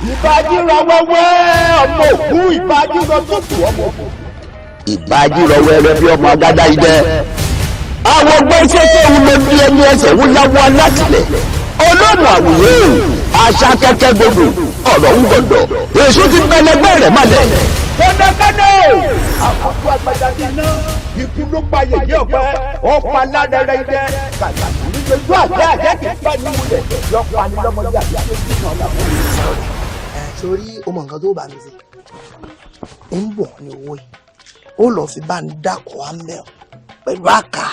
Ìbájúra wẹ́wẹ́ ọmọ òkú, ìbájúra tútù ọmọ òkú. Ìbájúra wẹ́wẹ́ bí ọmọ agbádá idẹ. Àwọn gbèsè tó ń lé bí ẹni ẹsẹ̀ ń láwọ́ alátìlẹ̀. Olóòmù àwùyé àṣà kẹ́kẹ́ gbogbo ọ̀rọ̀ ń gbọ̀dọ̀. Èso ti bẹlẹgbẹ́ rẹ̀ malẹ̀. Kọ́nàkọ́nà! Àkókò àgbàdà ti ná. Ikú ló pa yèyé ọ̀pẹ. Ọ̀pá aládàra idẹ. Kàkà nítorí àjẹ́ àjẹ́ kì í bá ní wulẹ̀. Yọ̀pá ni lọ́mọdé àti ìṣẹ́ Sórí o mọ nǹkan tó bá mi sí ń bọ̀ ní owó yìí, ó lọ fi bá ń dákọ̀ á mẹ́ ọ pẹ̀lú àkà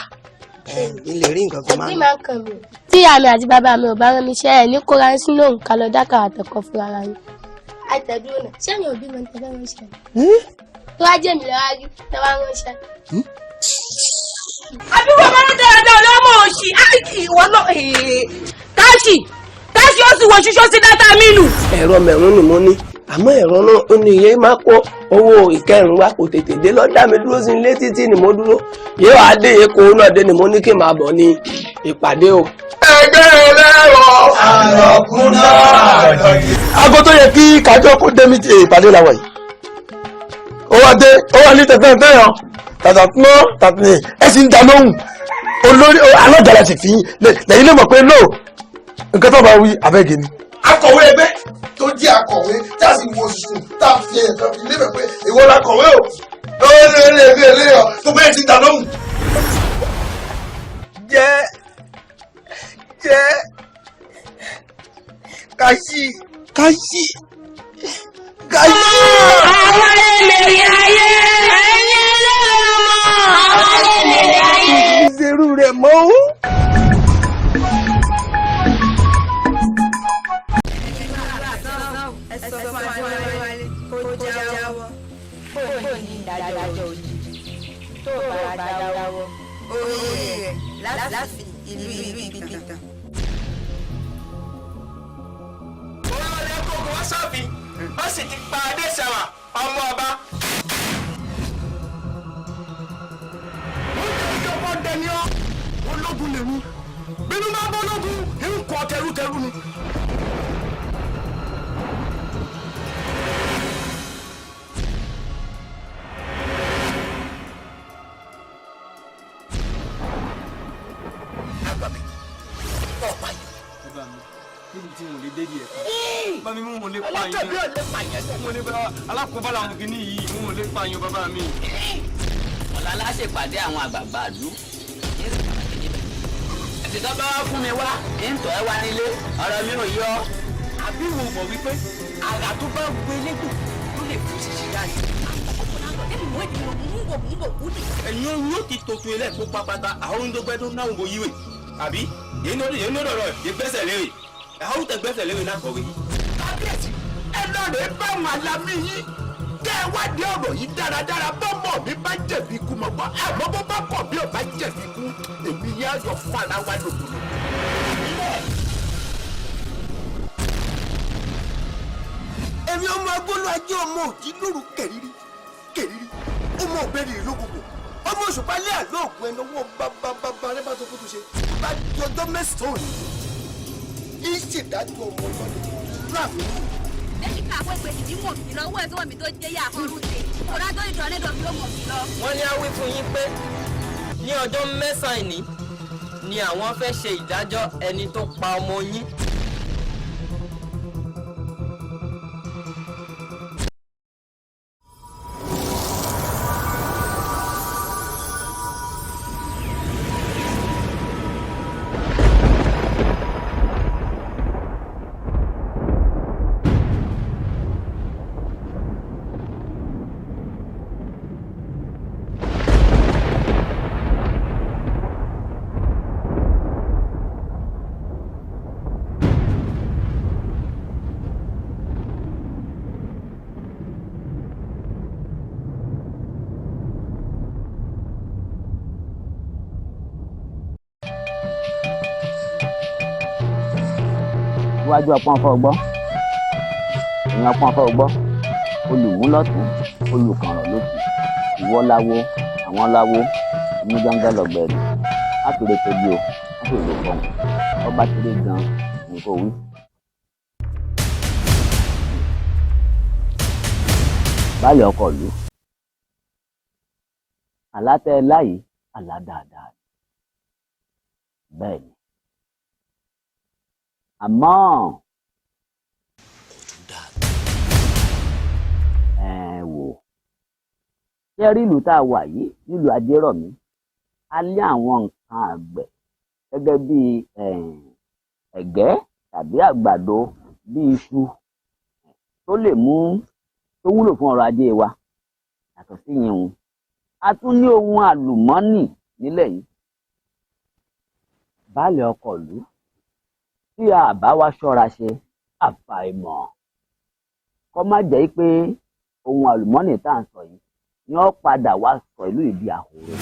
ilé rí nǹkan tó máa Ẹbí máa ń kàn mí. Tí ìyá mi àti bàbá mi ò bá rán mi iṣẹ́ ẹ̀ ní kóra ń sínú òǹkà lọ dákàrà àtẹ̀kọ́ fúnra ara yín. Àtẹ̀dúró náà, sẹ́yìn òbí mi ń tẹ́lẹ̀ ránṣẹ́. Tó wá jẹ́ mi lọ́wọ́ rí tẹ́ wá ránṣẹ́. Àbí wọ́n máa ń dáadáa lọ́mọ òṣì ìwọ náà káàṣì káàṣì ó sì wọ ṣíṣọ́ sí dátà mi nù. Ẹ̀rọ mẹ̀rún ni mo ní, àmọ́ ẹ̀rọ náà ó ní iye máa kó owó ìkẹrùn wa kò tètè dé lọ dá mi dúró sí ilé títí ni mo dúró yóò wá dé èkó náà dé ni mo ní kí n máa bọ̀ ní ìpàdé o. Ẹgbẹ́ ẹlẹ́rọ àlọ́kúnná. Aago tó yẹ kí kájọ kó dé mi ìpàdé làwọn yìí, ó wá dé, ó wá ní tẹ̀tẹ̀ tẹ̀yàn tàtà tún tàtà ẹ sì ń da lóhùn olórí alága la sì fi lẹ́yìn lè mọ̀ pé no nǹkan tó bá wí abẹ́gẹ́ ni. Akọ̀wé ẹgbẹ́ tó jẹ́ akọ̀wé tí a sì wo ṣùṣù tá a fi ẹ̀kan fi lébẹ̀ pé ìwọ la kọ̀wé o ó lé lé lé lé ọ tó bẹ́ẹ̀ ti dà lóhùn. Jẹ́ jẹ́ káṣí káṣí káṣí. Àwọn ènìyàn ayé ẹ̀yìn ẹlẹ́rọ àwọn ènìyàn ayé. Ìṣerú rẹ̀ mọ́ ó. Ó sì ti pa Adéṣàwà ọmọ ọba. Ìjọba dẹni ọ ológun lèmi bínú bá bọ́ lógun ń kọ tẹrútẹrú ni. Níbi tí mo lè dé díẹ̀ kan. Bá mi mú mo lè pààyàn. Alájọbí ò lè pààyàn. Mo lè bá alákòóbá làwọn kìíní yìí, mo lè pààyàn bàbá mi. Ọ̀la láṣèpàdé àwọn àgbààgbà ìlú. Ẹ̀sìn tó bá wá fún mi wá ń tọ́ ẹ wá nílé ọ̀rọ̀ mi ò yọ. Àbí wo mọ̀ wípé àrà tó bá wù elégbò ló lè fún ṣíṣe láàyè. Ẹ̀yin yóò ti tòtò ilé ẹ̀kọ́ pápátá àwọn tó gbẹ́ tó náà wò yíwèé àbí yéé ní ọ̀rọ̀ yé gbẹ́sẹ̀ lérè àwọn tẹ gbẹ́sẹ̀ lérè náà kọ̀wé. Kábíyèsí, ẹ lọ rèé bá àwọn alámì yín kẹ́ ẹ wádìí ọ̀rọ̀ yìí dáradára. Bọ́mọ̀ mi bá jẹ̀bi ikú mọ̀ gbọ́, àmọ́ bó bá kọ̀ bí ò bá jẹ̀bi ikú, èmi yá yọ fara wa lòdòdò. Èmi ọmọ agbóló ajé, ọmọ òjì lóru kẹrìírí kẹrìírí, ọmọ ọbẹ̀rì lókùnkùn, ọmọ òṣùpá lé àlọ́ ògùn ẹnu ọwọ́ bábábá rẹ bá tó kó tó ṣe bá di ọjọ́ mẹ́sàn-án òní yìí ṣèdájọ́ ọmọ ọlọ́dẹ láàfin. Lẹ́yìn ká àwọn ìpè ìdí mọ̀ mí lọ, owó ẹ̀ tó wọ̀ mí tó jẹ́ yà fún rúte. Kòrá tó ìdọ̀ lẹ́dọ̀ mi ó mọ̀ mí lọ. Wọ́n ní á wí fún yín pé ní ọjọ́ mẹ́sàn-án ìní ni àwọn fẹ́ ṣe ìdájọ́ ẹni tó pa ọmọ yín. Iwájú ọpọ́n fọ́ gbọ́, ẹ̀yìn ọpọ́n fọ́ gbọ́, olùmú lọ́tún, olùkànràn lósì, ìwọ láwo, àwọn láwo, èmi gángan lọ̀gbẹ̀rì. Má fi re tóbi o, má fi re fọhùn, ọba ti rí gan ní kò wí. Baálé ọkọ̀ ìlú, àlá tẹ́ ẹ láyìí, àlá dáadáa ni. Bẹ́ẹ̀ ni, àmọ́ ẹ wò, ṣé rí ìlú tá a wà yìí, nílùú Ajérọ̀mí, a ní àwọn nǹkan àgbẹ̀ gẹ́gẹ́ bí ẹ̀gẹ́ tàbí àgbàdo, bí iṣu, tó lè mú tó wúlò fún ọrọ̀ ajé wa. Yàtọ̀ sí yẹn, òun a tún ní ohun àlùmọ́ọ́nì nílẹ̀ yìí. Baálé ọkọ̀ ìlú, tí a bá wá ṣọ́ra ṣe, àfàìmọ̀ kó má jẹ́ pé ohun àlùmọ́ọ́nì tá à ń sọ yìí ni ó padà wá sọ ìlú yìí di ahoro.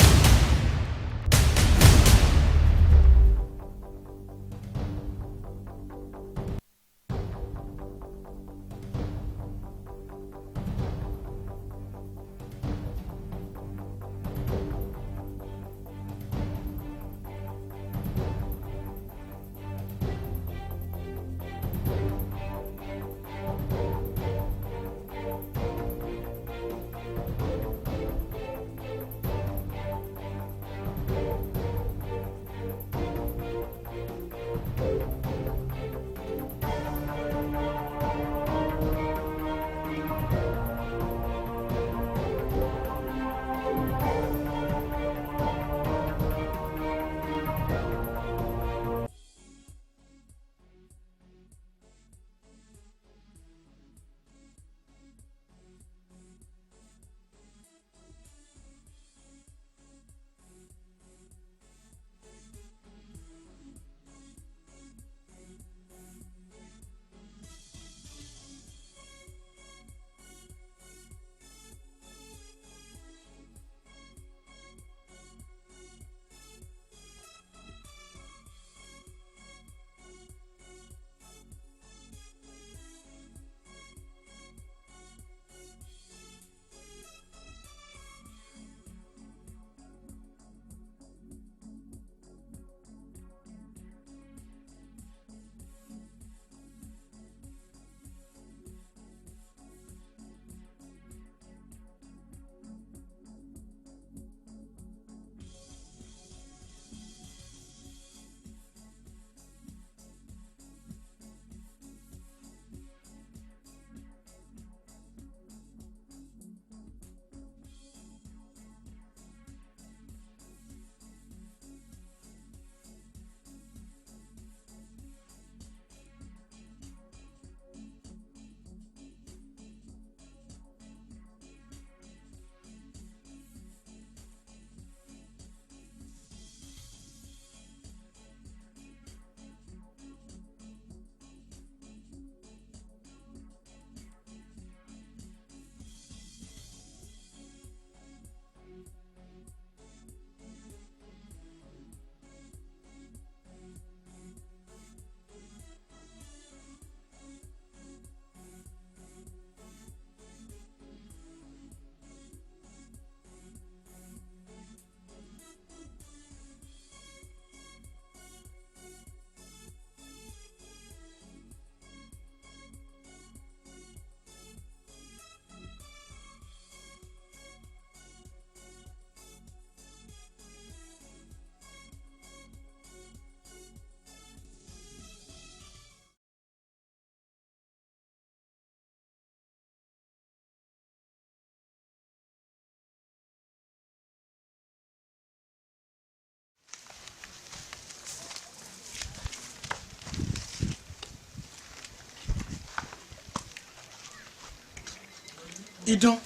Idán,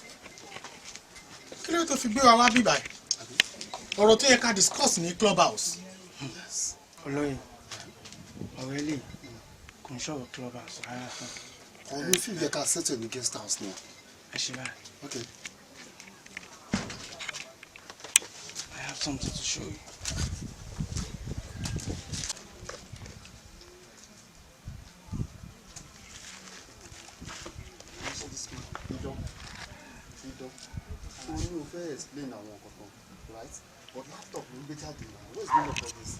kí ló tó fi gbé wa wá bí báyìí? Ọ̀rọ̀ tó yẹ ká discuss ní club house. Olóyè, ọ̀rẹ́ lè kò ń sọ̀rọ̀ club house rárá fún. Ọ̀rọ̀ mi fi yẹ ká settle ní guest house ni. Ẹ ṣe báyìí. Okay. I have something to show you. Idán, Idán, o ní o fẹ́ explain àwọn nǹkan kan, right? But laptop ló ń gbé jáde náà. What's the meaning of all this?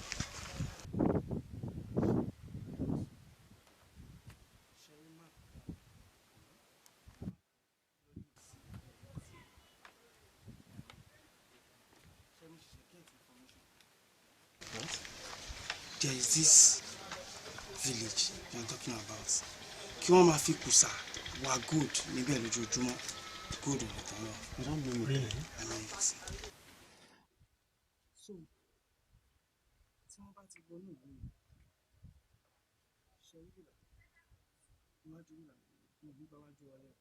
There is this village you are talking about, kí wọ́n máa fi kùsà wa gold níbẹ̀ lójoojúmọ́, gold ò lè tán lọ. You don't mean it. Really? I mean it. So tí wọ́n bá ti wọnú ìlú yìí, ṣe rí bíbá iwájú bíbá, wọn ò ní gba wájú wọlé o,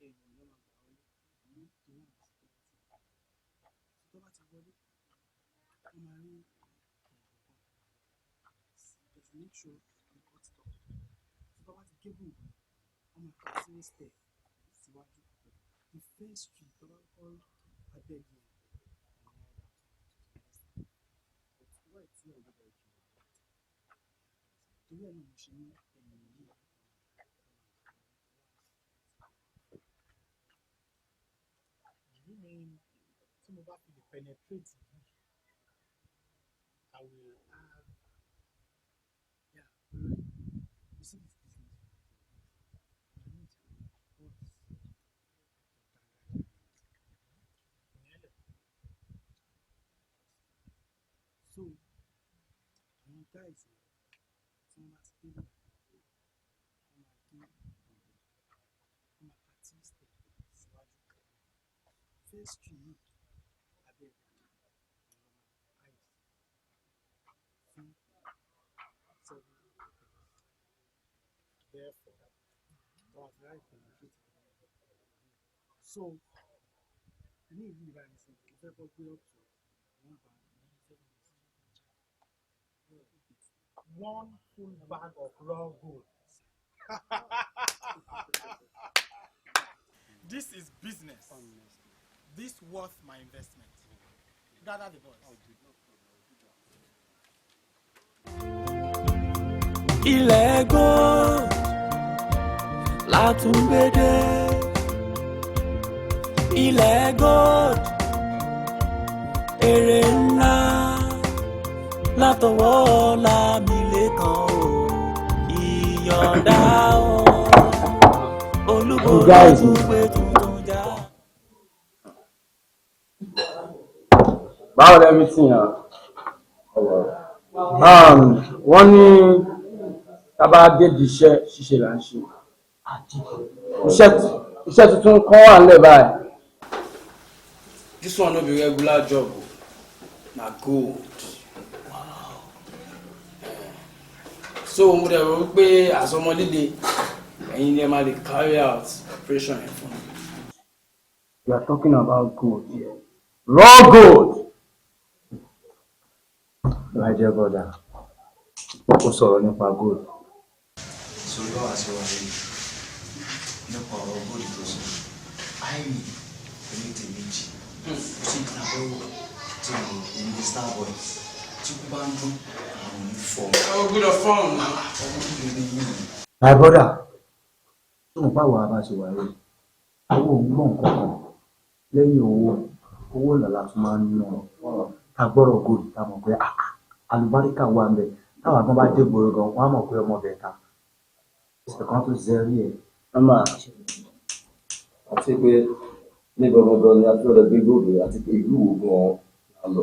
ẹ̀yìn ló máa gbà wọlé torí àwọn security. Tó bá ti wọlé, wọ́n máa rí gbòǹgbò kan. They should make sure they cut it off. Tó bá ti gé gbòǹgbò yẹn, wọ́n máa ká three step síwájú. The first tree tó bá kọ́kọ́ rí abẹ́ igi yẹn, òun ni hideout wọn. But why tí ẹ̀ gbọ́dọ̀ jù? Torí ẹ̀ náà mo ṣe ní ẹ̀yìn yìí. Do you mean tí mo bá fi lè penetrate yìí, I will have Yeah, olóyè, you see this business we need àwọn boys tó dáńgájíá. Ìyẹn lẹ̀. So àwọn guys yẹn, tí wọ́n bá ti dé bíbá, wọ́n máa gé gbòǹgbò, wọ́n máa ka three step síwájú. First tree yìí, abẹ́ rẹ̀ òun ló máa hide fún 7 days. Therefore, tó wàá fi ráyè penetrate. So ní ìlú ìbáyìí nísìnyí, mo fẹ́ kọ́ gbé up to one bag ní 7 days. One full bag of raw gold. This is business. This worth my investment. Gather the boys. Ilẹ̀ gold látúngbédé, ilẹ̀ gold, èrè ńlá látọwọ́ Lámilékan o, ìyọ̀ǹda o, olúborí Guys. Tún gbé tuntun já. Báwo lẹ everything na? Wọ́n ní tá a bá dédi iṣẹ́ ṣíṣe là ń ṣe. Iṣẹ́ tuntun kan wà nílẹ̀ báyìí. This one no be regular job o, na gold. So mo dẹ̀ rò wípé àsọmọ líle ẹ̀yin ni ẹ máa lè carry out operation yẹn fún mi. We are talking about gold here. Raw gold. My dear brother, ó sọ̀rọ̀ nípa gold. Sórí báwa ṣe wà lórí nípa ọ̀rọ̀ gold tó sọ, àìní èmi tèmi jì kò sí nǹkan abẹ́wò tí mo èmi Starboy tí kú bá ń dún àwọn ò ní fọ́. Ó gbọ́dọ̀ fọ́ọ̀mù náà. Ọmọ líle ni yín. My brother, tó mọ̀ báwo a bá ṣe wà yìí, owó ò ń gbọ̀n kankan lẹ́yìn owó, owó lọ́la tún máa ń ná. Ta gbọ́rọ̀ gold, ta mọ̀ pé ah, ah, àlùbáríkà wà ń bẹ̀. Táwa gan bá dé gbòòrò gan, wọ́n á mọ̀ pé ọmọ bẹ̀ ta. Ẹsẹ̀ kan tó zẹ́rí ẹ̀. Mama. Àti pé ní gangan ni a fẹ́ lọ gbé gold, àti pé ìlú wo gan la lọ?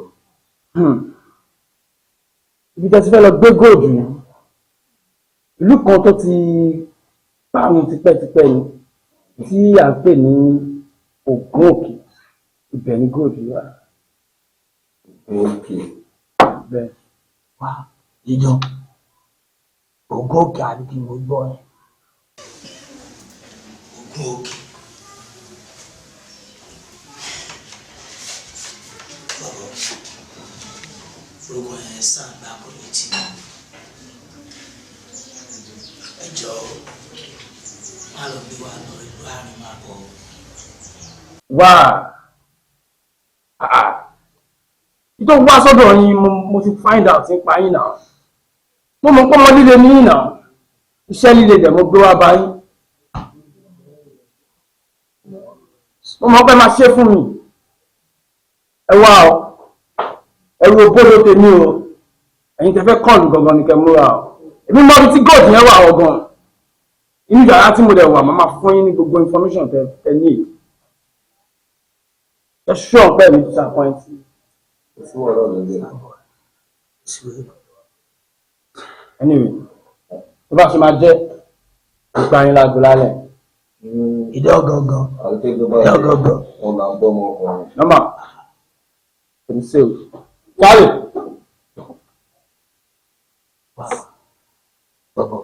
Ibi tí a ti fẹ́ lọ gbé gold yìí, ìlú kan tó ti parun tipẹ́tipẹ́ ni tí à ń pè ní Ògún Òkè. Ibẹ̀ ni gold yìí wà. Òkè. Bẹ́ẹ̀. Wá dídán, Ògún Òkè àbí kí n mo gbọ́ ẹ? Ògún Òkè. Bọ̀bọ̀, orúkọ yẹn sàn gbà kò létí mi. Ẹ jọ̀ọ́, má lọ gbé wa lọ ìlú àárín máa bọ̀. Wá, tó wá sọ́dọ̀ yín, mo ti find out nípa yín náà. Mo mọ̀ pé ọmọ líle ní yín náà, iṣẹ́ líle dẹ̀ mo gbé wá bá yín. Mo mọ̀ pé máa ṣe fún mi. Ẹ wá o, ẹrù òbódò tèmi o, ẹ̀yin tẹ́ fẹ́ kọ́ọ̀lù gangan ni kẹ́ múra o. Èmi mọ ibi tí gold yẹn wà ọ̀gàn. Inú yàrá tí mo dẹ̀ wà, màá máa fún yín ní gbogbo information tẹ́ tẹ́ need. Ẹ ṣọ́ ọ̀pẹ́ mi disappoint. Kò sí wàhálà lórí ẹ̀. Anyway, tó bá ṣe máa jẹ́ ìpa yín lágbo lálẹ́. Ìdán gangan. Ìdán gangan. Wọn máa ń bọ́ ọmọkùnrin. Nọ́mbà kò ní sèw. Charlie. Bọ̀bọ̀.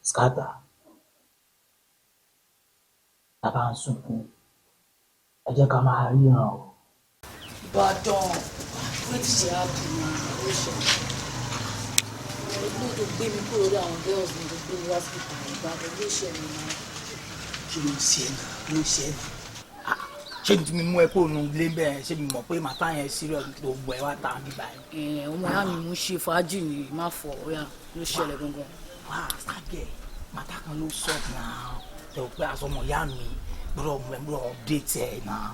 Scatter. Tá a bá ń sunkún, ẹ jẹ́ ká máa ríran o. Ìbàdàn, wetin dey happen na? Ó ṣẹlẹ̀. Olú tó gbé mi kúrò lórí àwọn girls mi tó gbé mi wá sí ìta. Ìbàdàn, ló ṣẹlẹ̀ náà. Kí ló ń ṣe ẹ́ náà? Kí ló ń ṣe ẹ́ náà? Ṣé mi ti mú ẹ kó nu ilé bẹ́ẹ̀? Ṣé mi mọ̀ pé màtá yẹn serious tó gbọ́ ẹ wá ta bíbá yẹn? Ẹ ọmọ ìyá mi, ń ṣe fàájì ni, má fọ ọyà, ló ṣẹlẹ̀ gangan. Wá ságẹ̀, màtá kan ló sọ̀ náà. Ẹ ò pé aṣọ ọmọ ìyá mi gbọ́dọ̀ mú ẹ, gbọ́dọ̀ update ẹ náà.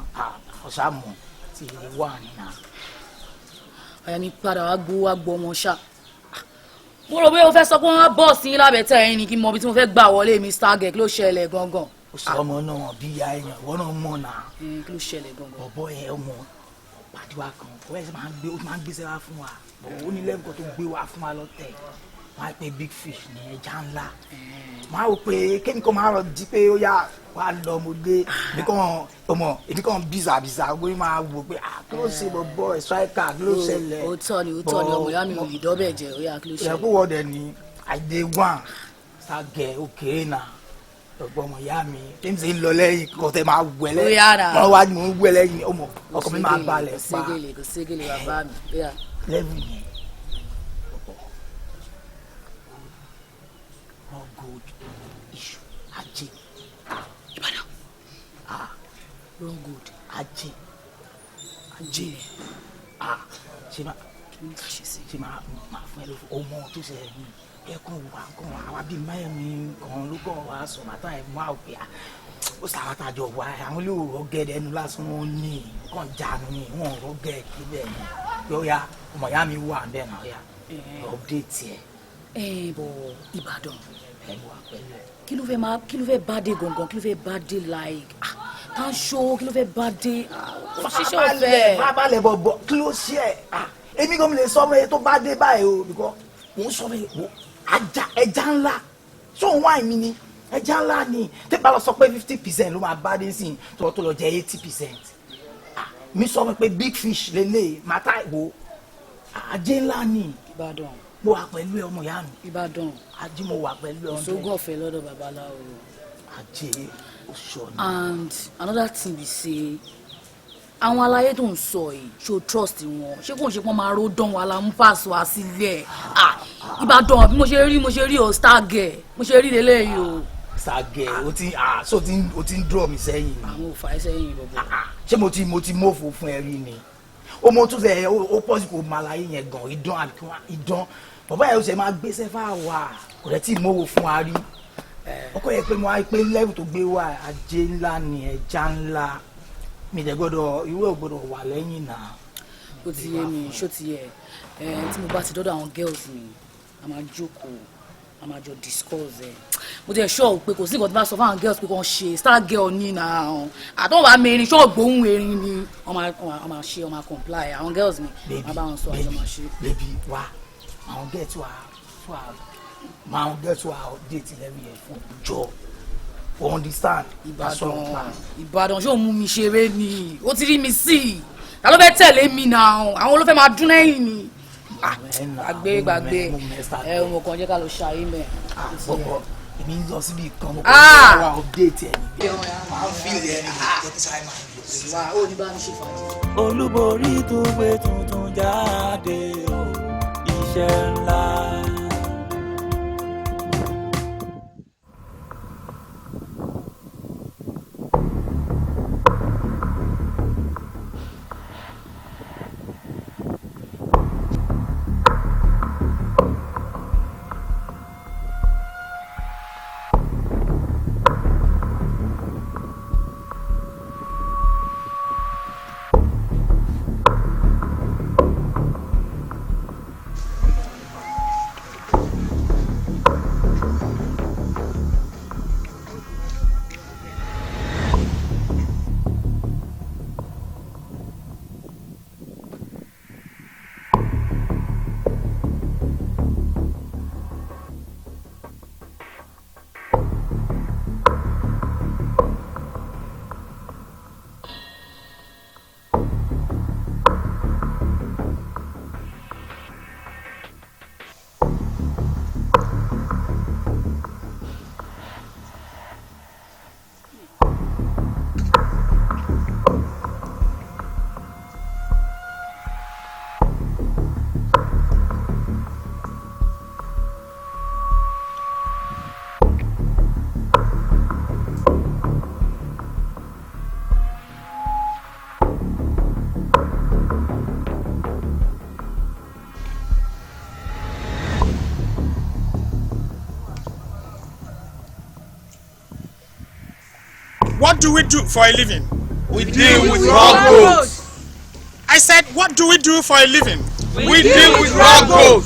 Ọ̀sà mọ̀ ti wà ní náà. Àyà mi padà wá gbowó wá gbọ́ ọmọ ṣá. Mo rò pé o fẹ́ sọ pé wọ́n á bọ̀ sí lábẹ́tẹ̀ ẹ̀yìn ni, kí n mọ ibi tí mo fẹ́ gbà wọlé mi. Stargate, ló ṣẹlẹ̀ gangan. Ó sọ ọmọ náà bí ìyá èèyàn, ìwọ náà mọ̀ náà. Kí ló ṣẹlẹ̀ gangan? Bọ̀bọ̀ ẹ, ọmọ pàdé wa kan, ó yẹ máa ń gbé, ó máa ń gbéṣẹ́ wá fún wa. Bọ̀ ó ní lẹ́bùn kan tó gbé wá fún wa lọ́tẹ̀. Wọ́n á pè big fish ní, ẹja ńlá. Máa wò pé kémi kan máa rọ di pé ó yá wá lọ, mo dé èmi kàn ọmọ, èmi kàn bíza bíza gbé, máa wò pé ah, kí ló ṣe bọ̀bọ̀ ẹ̀ striker, kí ló ṣẹlẹ̀? Òótọ́ ni, òótọ́ ni, ọmọ ìyá mi ò lè dọ́bẹ̀ jẹ́. Ó yá, kí ló ṣẹlẹ̀? Ìyàpò wọ́ọ̀dẹ̀ ni àìdè one ságẹ̀ òkèèrè náà. Ọgbọ́n ọmọ ìyá mi, tí n sì ń lọ lẹ́yìn kò tẹ́ máa wẹ̀ lẹ́yìn. Ó yá náà. Wọ́n wá ní mò ń wẹ̀ lẹ́yìn ọmọ, ọkọ mi máa balẹ̀ Kò pa. ségele, kò ségele, bàbá mi. Ó yá. Lẹ́bù yẹn, raw gold issue, ajé. Ìbàdàn. Ah. Raw gold. Ajé. Ajé. Ah, ṣe máa Kí ló ń ṣe sí? Ṣe máa fún ẹ lófo ọmọ tó ṣẹlẹ̀ ní ẹkún wà kàn àwa bíi mẹ́rin kan ló kàn wá sọ màtá ẹ̀ mú àwòpẹ́ à ó sàwátàjọ wá. Àwọn ilé òrò gẹ̀ẹ́dẹ̀ ẹnu lásán wọn ní kàn jánu ní wọn ò gẹ̀ẹ́ kíbẹ̀ ni pé ó yá, ọmọ ìyá mi wà bẹ́ẹ̀ náà, ó yá, update ẹ̀. Ẹ bọ̀ Ìbàdàn. Ẹ wà pẹ̀lú ẹ̀. Kí ló fẹ́ máa, kí ló fẹ́ bá dé gangan? Kí ló fẹ́ bá dé, like ah, tá ń ṣó, kí ló fẹ́ bá dé? Ṣíṣe ọ̀fẹ́. Farabalẹ̀ bọ̀bọ̀, kí ló ṣe ẹ̀? Ah, èmi kò lè sọ ọmọ yẹn tó bá dé báyìí o, because mò ń sọ fún yẹn, wo ajá, ẹja ńlá sóun wáìn mi ni, ẹja ńlá ni. Tí bá lọ sọ pé 50% ló máa bá dé sí i, tó lọ jẹ 80%, mi sọ fún pé big fish lélẹ̀ màtá ìwò, ajé ńlá ni. Ìbàdàn. Mo wà pẹ̀lú ẹ, ọmọ ìyá mi. Ìbàdàn. Ajé, mo wà pẹ̀lú ẹ. Ìṣógùn ọ̀fẹ́ lọ́dọ̀ babaláwo. Ajé oṣù ọ̀nà. And another thing be say, àwọn aláyé tó ń sọ yìí, ṣó trust wọn? Ṣé kò ń ṣe pọ́n máa ró dán wa la mú pass wa sílẹ̀? Ah, Ìbàdàn, bí mo ṣe rí o, star girl, mo ṣe rí lélẹ́yìí o. Sàgẹ̀ o ti, ah, so o ti ń draw mi sẹ́yìn ni. Àwọn ò fà á sẹ́yìn bọ̀bọ̀. Ṣé mo ti mọ́fò fún ẹ rí ni? Ó mọ tún sẹ, ó pọ̀ sí kò máa láyé yẹn gan, idán àbí kí wọ́n idán bàbá yẹn, ó ṣe máa gbéṣẹ́ fáwa, kò rẹ̀ tí ì mọ́wó fún wa rí. Ọkọ yẹn pé mo wá pé level tó gbé wá, ajé ńlá ni, ẹja ńlá mi dẹ̀ gbọ́dọ̀, irú ẹ̀ gbọ́dọ̀ wà lẹ́yìn náà. Ó ti yé mi, ṣó ti yẹ ẹ? Tí mo bá ti dọ́dọ̀ àwọn girls mi, a máa jókòó, a máa jọ discuss ẹ. Mo ti ẹ̀ sọ pé kò sí nǹkan tí bá sọ fún àwọn girls pé kàn ṣe star girl ní na àtọ́wọ́ bá mẹ́rin ṣọ́ gbóhùn erin ni, wọ́n máa ṣe, wọ́n máa comply. Àwọn girls mi, wọ́n bá wọn sọ, àjọ máa ṣe. Baby wa, àwọn girls wa wa, àwọn girls wa update level yẹn fún jọ, o understand? Ìbàdàn, Ìbàdàn, ṣé òun mú mi ṣeré ni? Ó ti rí mi sí i, ta ló fẹ́ tẹ̀lé mi náà? Àwọn ló fẹ́ máa dún lẹ́yìn mi. Gbàgbé, gbàgbé ẹ, mo kàn jẹ́ ká lọ ṣayé mẹ́. Bọ̀bọ̀, èmi ń lọ síbi kan, mo kàn ń wá update ẹ̀ níbẹ̀, máa ń fi ilẹ̀ ẹ̀ jẹ́ kí sáré máa lọ sí. Wà ó ní bá mi ṣe fàájì. Olúborí tún gbé tuntun jáde o, iṣẹ́ ńlá. What do we do for a living? We deal with raw gold. I said, what do we do for a living? We deal with raw gold.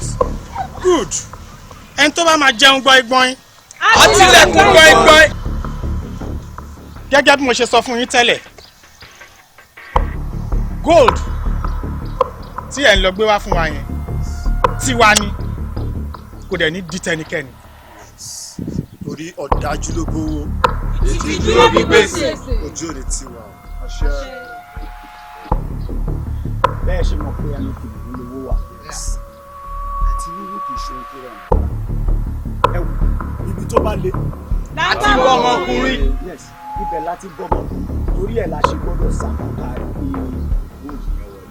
Good. Ẹni tó bá máa jẹun gbọ́ngbọ́n. Á tilẹ̀kùn gbọ́ngbọ́n. Gẹ́gẹ́ bí mo ṣe sọ fún yín tẹ́lẹ̀, gold tí ẹ̀ ń lọ gbé wá fún wa yẹn, tiwa ni, kò dẹ̀ ní di tẹnikẹ́ni. Torí ọ̀dájú ló gbowó. Ìtìjú ló fi gbèsè. Ojú ò ní tiwa o. Àṣẹ. Bẹ́ẹ̀ ṣe mọ̀ pé ẹnu kìlú lówó wà. Àti wíwú kì í ṣe ohun tó rọrùn. Ẹ wò, ibi tó bá le. Láti wọ ọmọkùnrin. Yes, ibẹ̀ láti gbọ́mọkùnrin, torí ẹ̀ la ṣe gbọ́dọ̀ sàkókà rí pé gold yẹn wọlé.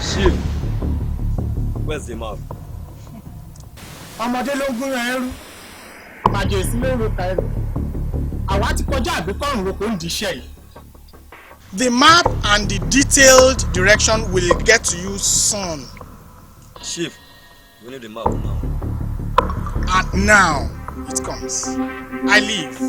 Chief, where's the map? Ọmọdé ló ń gúnran ẹrú, màjèsí ló ń roka ẹrù. Àwa ti kọjá àgbékọ̀rùn roko ń di iṣẹ́ yìí. The map and the detailed direction will get to you soon. Chief, we need the map now. And now it comes. I leave.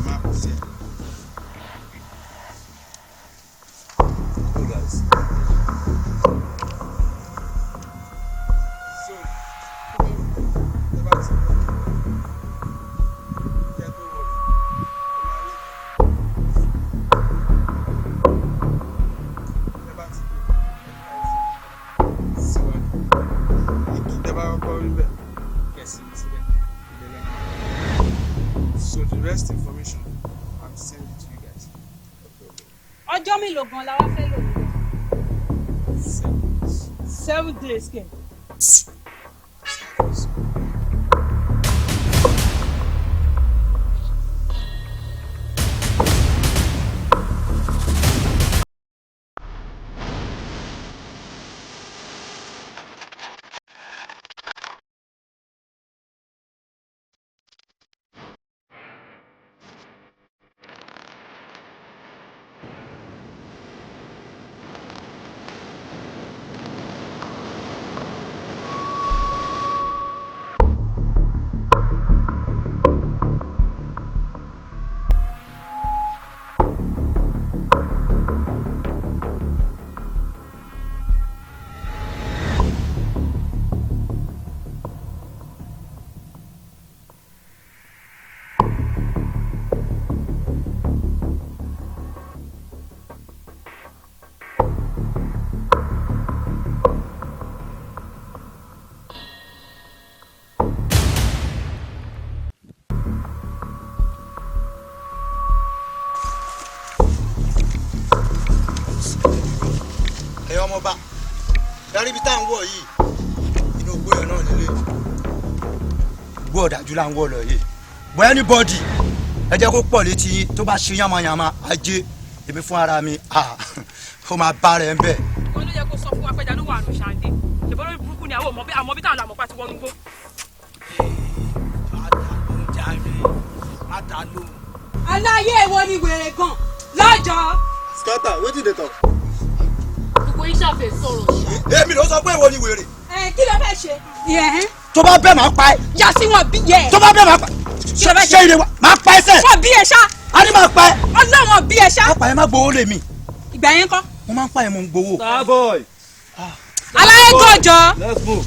Map is here. Hey guys. So, tẹ́ bá ti wọlé, kẹ́ tó wọlé, ẹ máa rí. Tẹ́ bá ti dé, ẹ ká ẹsẹ̀ síwájú. Igi tẹ́ bá kọ́kọ́ rí bẹ̀, kẹ́ sinmi síbẹ̀, ibẹ̀ lẹ máa wà. So the rest information, I'm sending to you guys. Ọjọ́ mélòó gan la wá fẹ́ lò níbẹ̀? 7 days. 7 days kẹ̀. Ẹ̀yin ọmọọba, darí ibi tá à ń wọ̀ yìí, inú igbó yẹn náà nílé. Igbó ọ̀dájú là ń wọ̀ lọ yìí. But anybody, ẹ jẹ́ kó pọ̀ létí yín tó bá ṣe yánmayànmá ajé èmi fún ara mi, ah, ó máa bá rẹ̀ ń bẹ̀. Wọ́n ló yẹ kó sọ fún wa pẹ́jà ló wà nù ṣàǹdé. Ṣèbọn lórí burúkú ni àwọn ọmọ bí àmọ́ bí táwọn làmọ̀ pa ti wọnú gbó. Aláyé ìwọ ni wèrè gan lọ́jọ́. Scatter, wetin dey talk? Gbogbo yín ṣàfẹ́ sọ̀rọ̀ ṣá. Èmi ló sọ pé ìwọ ni wèrè. Ẹ kí ló fẹ́ ṣe? Yẹ̀hẹ́n. Tó bá bẹ́ẹ̀ máa pa ẹ́. Yà sí wọn bí yẹ. Tó bá bẹ́ẹ̀ máa pa Kí ló fẹ́ ṣé ire wa máa pa ẹ́ sẹ́. Wọ́n bí ẹ ṣá. A ní máa pa ẹ́. Ọlọ́wọ́n bí ẹ ṣá. Má pa ẹ́, má gbowó lè mi. Ìgbà yẹn kọ́. Mo máa ń pa ẹ́, mo ń gbowó. Starboy. Aláyé gòjọ́. Let's move.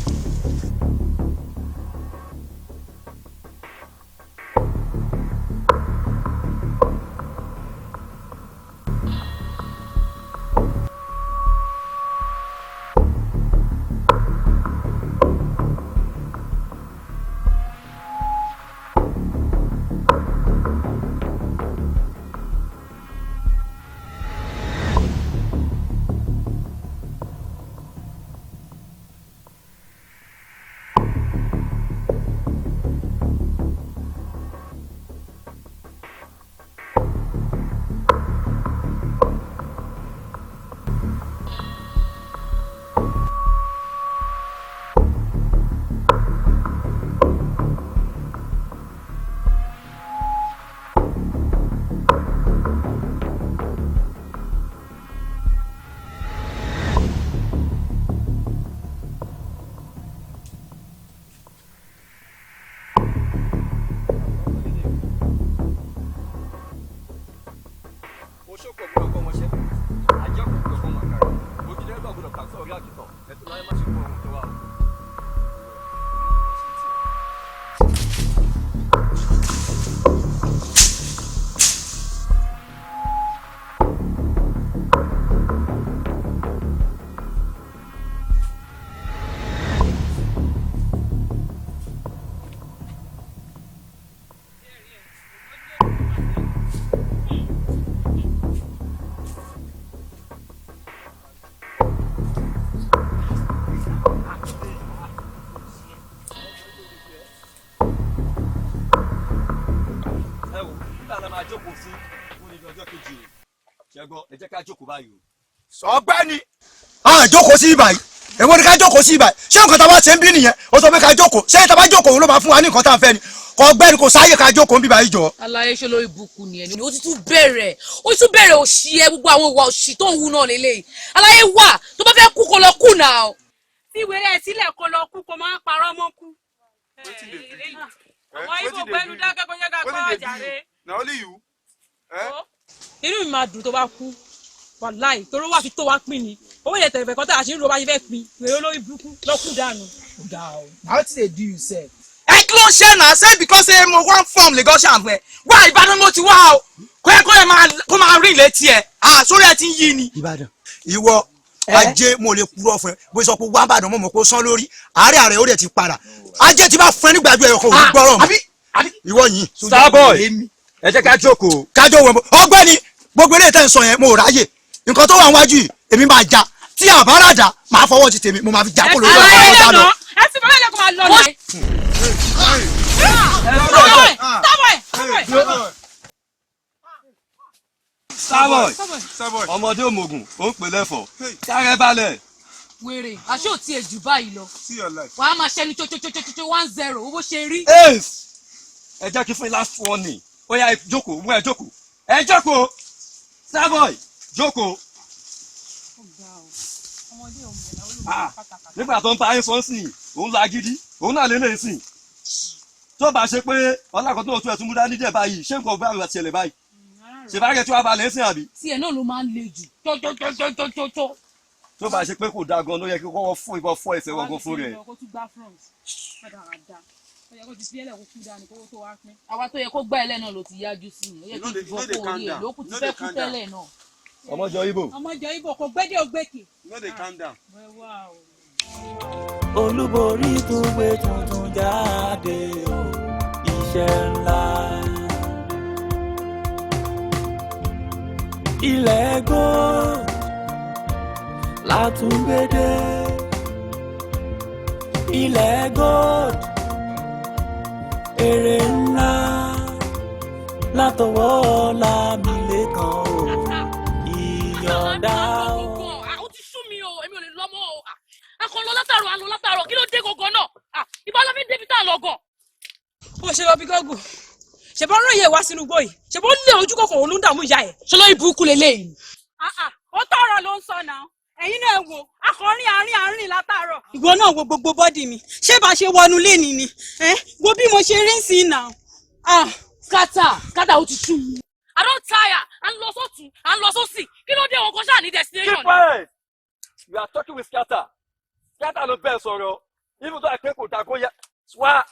kọrí àkìtàn ẹ tó láyé má ṣe kó ohun tó wà o. Ẹ wò, nígbà tá a máa jókòó sí fún ní ọjọ́ kejì o, ṣẹ́gbọ́n, ẹ jẹ́ ká jókòó báyìí o. Ọ̀gbẹ́ni, a jókòó sí ibà yìí. Èwo ni ká jókòó sí ibà yìí? Ṣé nǹkan tá a bá ṣe ń bí nìyẹn? Ó sọ pé ká jókòó. Ṣé tá a bá jókòó òun ló máa fún wa ní nǹkan tá a fẹ́ ni? Ọ̀gbẹ́ni, kò sáyè ká jókòó ń bíbá yìí jọ. Aláyé, ṣe lórí ibùkún ni ẹni? Ó ti tún bẹ̀rẹ̀, ó ti tún bẹ̀rẹ̀ òṣì ẹ. Gbogbo àwọn ìwà òṣì tó ń hu náà lélẹ́yìí. Aláyé, wà tó bá fẹ́ kú, kó lọ kú náà. Tí wèrè ẹ̀ sílẹ̀, kó lọ kú, kó máa parọ́ mọ́ kú. Àwọn ibo gbẹnu dákẹ́, kó jẹ́ ká gbọ́ àjàre. Na only you. Eh? Inú mi máa dùn tó bá kú, wàláì, torí wà fi tó wá pín ni owó ilẹ̀ tẹ̀fẹ̀ kan tá a ṣe ń ro bá ṣe fẹ́ pín. Wèrè olórí burúkú, lọ kú dànù. Na wetin dey do you sef? Ẹ kí ló ń ṣe náà? Ṣé because say mo wan form Lagos ṣàǹfẹ wá Ìbàdàn mo ti wá o, kó yẹ kó máa rí létí ẹ sórí ẹ ti ń yí ni. Ìbàdàn, ìwọ ajé, mo lè kúrò fún ẹ. Bó sọ pé wá Ìbàdàn, mo mọ̀ pé ó sán lórí àárẹ̀ àárẹ̀, ó dẹ̀ ti padà. Ajé ti bá fún ẹ nígbàjú ẹyọ kan, òun gbọ́rọ̀ mọ́ ìwọ yìí. Starboy, ẹ jẹ́ ká jókòó. Ká jókòó. Ọ̀gbẹ́ni, gbogbo eléyìí tẹ́ ń sọ yẹn, mo ráyè. Nǹkan tó wà níwájú yìí, èmi máa ja. Tí àbáradà máa fọwọ́ ti tèmi, mo máa fi jà kó lórí Aláyé ọ̀rọ̀ lẹ́nà lọ. Ẹ ti fọwọ́ ilẹ̀, kó máa lọ náà. Starboy, Starboy, Starboy. Starboy, ọmọdé òmògùn ó ń pè lẹ́fọ̀ọ́, sáré balẹ̀. Wèrè, àṣé ò tiẹ̀ jù báyìí lọ? See your life. Wàá máa ṣẹni tsotsotsotsotso 1-0, owó ṣe rí. Ace, ẹ jẹ́ kí fún yín last warning. Ó yá, ẹ jókòó, mú ẹ jókòó, ẹ jókòó. Starboy, jókòó. Ah, nígbà tó ń bá yín sọ sí, òun la gidi, òun náà lè lè sìn. Tó bá ṣe pé ọlákan tó tún ẹ̀ tún mú dání díẹ̀ báyìí, ṣé nǹkan bá mi ṣẹlẹ̀ báyìí? Ṣe bá rẹ̀ tí wàá balẹ̀ ń sìn àbí? Tiẹ̀ náà ló máa ń le jù tọ́tọ́tọ́tọ́tọ́. Tó bá ṣe pé kò dáa gan ló yẹ kí kọ́kọ́ fún ìbọn fọ́ ẹsẹ̀ wọ̀gàn fún rẹ̀. Kó tún gbá front rádaràda, ó yẹ kó ti fi ẹlẹ́, kó kú dànù kó tó wá pín. Àwa tó yẹ kó gbá ẹlẹ́ náà ló ti yájú sí i. Ó yẹ kí ìbọn kó orí ẹ̀ lókùn ti fẹ́ kú tẹ́lẹ̀ náà. Ọmọjọ Ibo. Ọmọjọ Ibo kò gbédè ògbékè. No dey calm down. Olúborí tún gbé tuntun jáde o, iṣẹ́ ńlá. Ilẹ̀ gold látúngbédé, ilẹ̀ gold, èrè ńlá látọwọ́ Lámilékan o, ìyọ̀dá o. Ó ti sú mi o, èmi ò lè lọ mọ́ o. A kàn lọ látàrọ̀, à ń lọ látàrọ̀, kí ló dé gangan náà? Ìbá ló fi ń débi tá à ń lọ gan. Ó ṣe lọ bí gọ́gùn, ṣèbọn rán ìyẹn wá sínú igbó yìí, ṣèbọn lé ojú kòkòrò ló ń dààmú ìyá ẹ̀. Ṣé lórí burúkú leléyìí? Ó tọrọ ló ń sọ náà. Ẹ̀yin náà wò, akọrin àárín àárín látàárọ̀. Ìwọ náà wo gbogbo body mi, ṣé bá ṣe wọnú léni ni? Wo bí mo ṣe rí sí náà. Scatter, scatter, ó ti sú mi. I don tire. À ń lọ sọ́tún, à ń lọ sósì, kí ló dé? Ogun ṣáà ní destination. Keep quiet, you are talking with Scatter. Scatter ló bẹ́ẹ̀ sọ̀rọ̀, even though àìpé kò dàgó yẹ wá.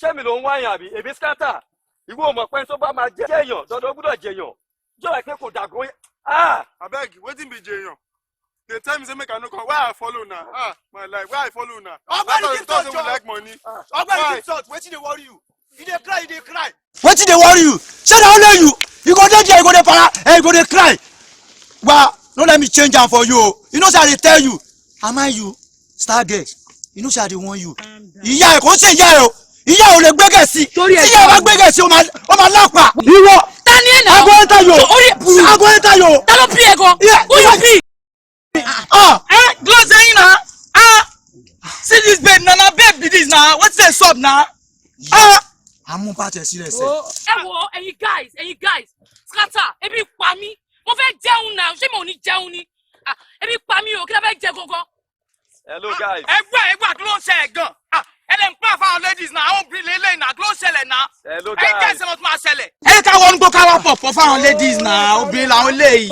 Ṣé mi ló ń wáyàn àbí èmi Scatter? Ìwọ ò mọ̀ pé tó bá máa jẹ́ èèyàn, dandan gbọ́dọ̀ jẹ̀yàn jọ̀wọ́ àìpé kò dàgó yẹ. Abeg, wetin be jeyan? They tell me say make I no come. Why I follow na? Ah, my life, why I follow na? Ọ̀gbẹ́ni, keep talk touch say we like money. Ọ̀gbẹ́ni, keep touch. Wetin dey worry you? You dey cry, you dey cry. Wetin dey worry you? Ṣé na only you? You go dey there, you go dey para, you go dey cry. Wa, no let me change am for you o. You know say I dey tell you. Am I you? Star girl, you know say I dey warn you. Ìyá ẹ̀ kò ń ṣe ìyá ẹ̀ o. Ìyá ò lè gbẹ́gẹ̀ sí. Tí ìyá ẹ̀ bá gbẹ́gẹ̀ sí, ó máa lápá. Ìwọ. Ta ni ẹ̀ náà? I go enter you. Orí ẹ̀ burú. I go enter you. Ta ló bí ẹ gan? Who you be? Ah, close ẹyin na. Ah, see this babe na, na babe be this na. Wetin dey sup na? Ah. Àmú pàtẹ sílẹ̀ sẹ́. Ẹ wo, ẹ̀yin guys, ẹ̀yin guys, scatter, ebi pa mí. Mo fẹ́ jẹun náà, ṣé mo ò ní jẹun ni? Ah, ebi pa mí o, kí ló fẹ́ jẹ gangan? Hello guys. Ẹgbẹ́ ẹgbẹ́, kí ló ń ṣẹlẹ̀ gan? Ah, ẹ lè ń pín àfáwọn ladies náà, àwọn obìnrin lélẹ́yìn náà, kí ló ń ṣẹlẹ̀ náà? Hello Ẹ jẹ́ guys. ìṣẹ̀lẹ̀ tó máa ṣẹlẹ̀. Ẹ ká wọnú gbó, ká wá pọ̀ pọ̀ fáwọn ladies náà, obìnrin làwọn eléyìí.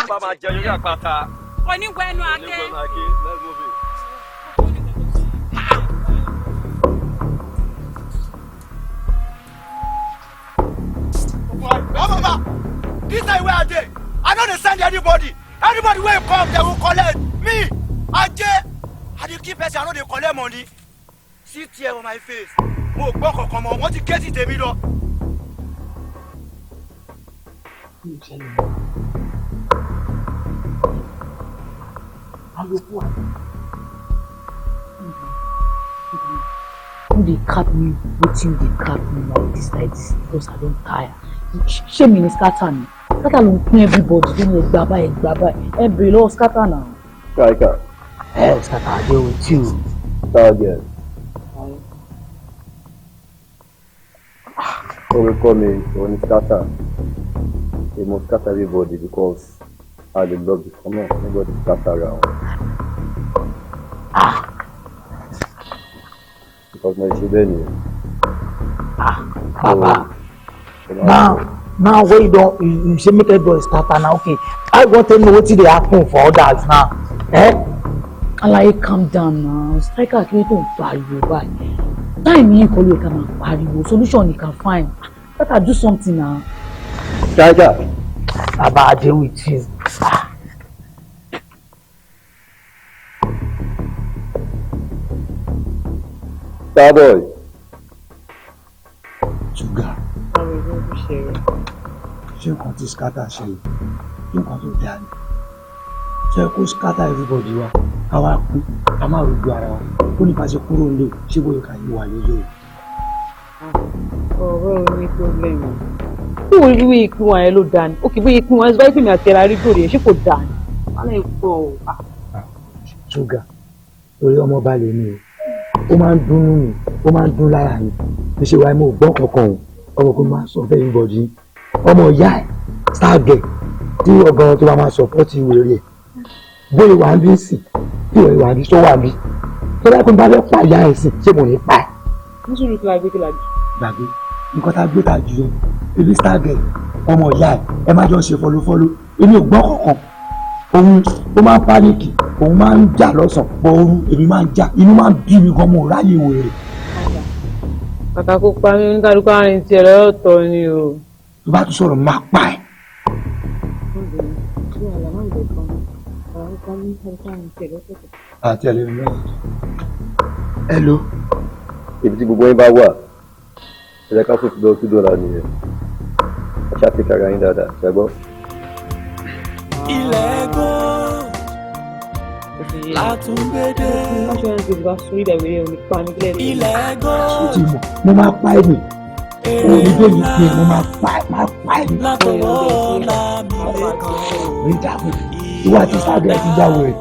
Bá máa jẹ yorí àpáta. Kò ní wẹnu àké. Let's move it. Baba, this time where I dey, I no dey send anybody. Anybody wey come, they will collect. Me, Ajé, I dey keep person, I no dey collect money. See tear on my face. Mo gbọ́ kankan mọ́, wọ́n ti ké sí tèmi lọ. Who dey cap me? Wetin dey cap me like this like this because I don tire. Ṣé mi ni scatter ni? Scatter ló ń pín everybody tó ní ẹgbàá báyìí ẹgbàá báyìí. Ẹ bèrè lọ́wọ́ scatter náà. Striker. Hey, scatter, I dey with you. Target. Orúkọ mi òun ni scatter. They must scatter everybody because I dey love the common. Nobody scatter around. Because mo ṣe bẹ́ẹ̀ nìyẹn. Baba, now wey you don you say make everybody scatter na, okay, how you wan take know wetin dey happen for others now? Eh? Alaye, calm down now. Striker, kí ló tó ń pariwo báyìí? Time yìí kọ́ ló yẹ ká máa pariwo. Solution you can find. Better do something now. Striker. Baba, I dey with you. Starboy. Ṣúgà, ṣé nǹkan tí scatter ṣe yìí, ṣé nǹkan tó dáa ni? Ṣé kó scatter everybody wa, ká wá kú, ká má rojú ara wa, kó nípa ṣe kúrò nílé, ṣé bóyá ká yí wà lélẹ̀ o? Ọ̀rọ̀ ò ní problem. Tí wọ́n rí ikú wọn yẹn ló dáa ni. Òkè bóyá ikú wọn ẹ báyìí pé mi àti ẹ̀rọ arígbòrò yẹn ṣé kò dáa ni? Wọ́n lè pọ̀ o. Ṣúgà, torí ọmọ balẹ̀ mi o, ó máa ń dúnnú mi, ó máa ń dún lára mi. Bí ṣe wáyé mo gbọ́ kankan o, ọmọ kò máa sọ fẹ́ everybody. Ọmọ ìyá ẹ̀ Stargate tí ọgọ́rùn tó bá máa sọ̀pọ́tì wèrè ẹ̀. Bóyá wà ń bí sìn, tí ìwà ìwà ń bí tó wà ń bí. Tó bá pín bá fẹ́ pa ìyá ẹ̀ sìn, ṣé mo ní pa ẹ̀? Nítorí kí la gbé kí la jù. Gbàgbé nǹkan tá a gbé ta jù yẹn, ebi Stargate ọmọ ìyá ẹ̀ ẹ má jọ ṣe fọlọ́fọlọ́, èmi ò gbọ́ kankan. Òun ó máa ń pánìkì, òun máa ń jà lọ́sàn-án, bọ̀ ooru èmi máa ń jà, inú máa ń bí mi gan, mo ráyè wèrè. Kàkà kó pa mí, oníkálukú àárín tiẹ̀ lọ́tọ̀ ni o. Tó bá tún sọ̀rọ̀ máa pa ẹ̀. Àti ẹlẹ́nu náà. Hello. Ibi tí gbogbo yín bá wà, ẹ jẹ́ ká fòfin lọ sí dọ́là nìyẹn. Ẹ ṣáà fi ara yín dáadáa, ṣe gbọ́. Ilẹ̀ gold látúngbédé. Ilẹ̀ gold. Ó ti mọ̀, mo máa pa ẹ̀ nì. Òun ní bẹ́ẹ̀ ni pé mo máa pa ẹ̀, máa pa ẹ̀ nì. Látọwọ́ Ọlámilékan. Ní ìdààmú, ìwà àti Stargate ti jáwé rẹ̀.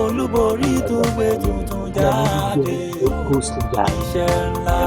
Olúborí tó gbé tuntun jáde. Iṣẹ́ ńlá.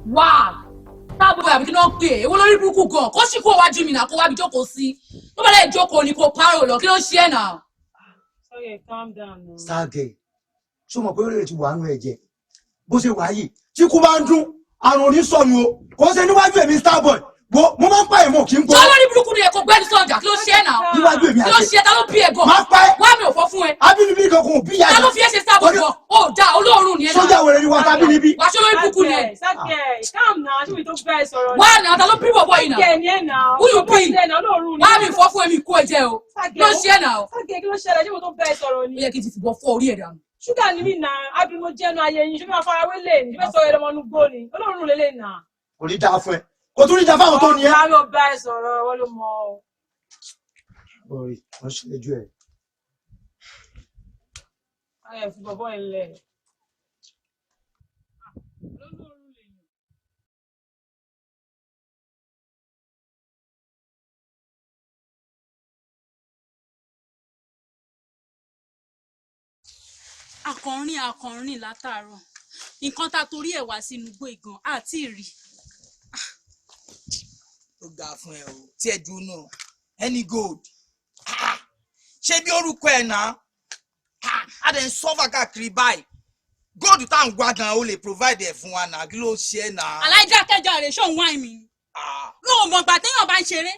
Wá táàbù àbí kí ló ń pè é, èwo lórí burúkú gan kó sì kó wájú mi náà, kó wá bí jókòó sí, tó bá lè jókòó ni kó párò lọ, kí ló ń ṣe é náà. Sorry, calm down now. Stargate, ṣó mọ̀ pé ó lè ti wà nù ẹ̀jẹ̀ bó ṣe wà yìí, tí kú bá ń dún àrùn ò ní sọnù o, kò ṣe níwájú èmi Starboy wo mo máa ń pa èèmọ̀ kí n Ṣé olórí burúkú ni ẹ kò gbẹ́ni sọ̀jà, kí ló ṣe é náà? Níwájú èmi Kí ló ṣe é, ta ló bí ẹ gan? Má pa ẹ́. Wá mi ò fọ́ fún ẹ. Abínibí kankan ò bí ìyá Ta ló fi ẹ́ ṣe Starboy gan? Ó dá olóòórùn ni ẹ náà. Sójà wèrè ni wà tábínibí. Wàá ṣe olórí burúkú ni ẹ. Sákẹ̀, calm now, ṣé mi tó bẹ́ẹ̀ sọ̀rọ̀ ni? Wá náà, ta ló bí bọ̀bọ̀ yìí náà? Sákẹ̀ ni ẹ̀ náà. Who you be? Ṣé náà olóòórùn ni? Wá mi fọ́ fún èmi kó ẹ jẹ o. Kí ló ṣe é náà? Sákẹ̀, kí ló ṣẹlẹ̀? Ṣé mo tó bẹ́ẹ̀ sọ̀rọ̀ ni? Ó yẹ kí n ti fìbọn fọ́ orí ẹ̀ dànù. Ṣúgà ni mí náà, adùn mo jẹ́nu ayé yín, ṣé máa fara wé lè ní? Ṣé fẹ́ sọ ẹlọmọ inú gbó ni? Olóòórùn lélẹ̀ náà. Kò ní dáa fún ẹ. Kò tún ní ìjà fáwọn tó ní ẹ. Ọ̀gá ló bá ẹ sọ̀rọ̀, wọ́n ló mọ ọ. Bọ̀rì, wọ́n ṣe ẹjọ́ ẹ̀. Ayọ̀ fi bọ̀bọ̀ ẹ̀ lẹ̀. Akọrin akọrin látàárọ̀, nǹkan tá a torí ẹ̀ wá sínú igbó ìgàn àti ìrì. Ó ga fún ẹ o, tí ẹ dúró náà any gold. Ah, ṣé bí orúkọ ẹ náà a dẹ̀ ń sọ́fà káàkiri báyìí, gold tá à ń wá gan, ó lè provide ẹ̀ fún wa náà, kí ló ṣe é náà. Aláìdákẹ́jà rẹ̀ ṣóun wá mi ni lóun mọ̀ gbà téèyàn bá ń ṣeré,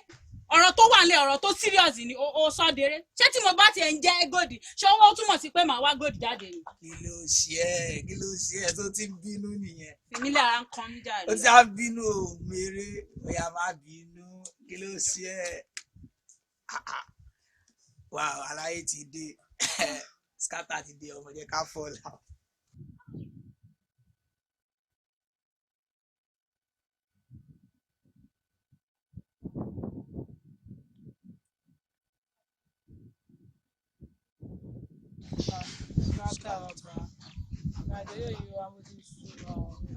ọ̀rọ̀ tó wà nílẹ̀, ọ̀rọ̀ tó serious ni ó sọ déré. Ṣé tí mo bá tiẹ̀ ń jẹ́ gold, ṣé owó túmọ̀ sí pé màá wá gold jáde ni? Kí ló ṣe ẹ? Kí ló ṣe ẹ tó ti ń bínú nìyẹn? Fìmílẹ̀, ara ń kan mí jàre. Ó ti á bínú o, mèrè oya, má bínú, kí ló ṣe ẹ? Wà aláyé ti dé, scatter ti dé, ọmọ jẹ ká fọ́ la.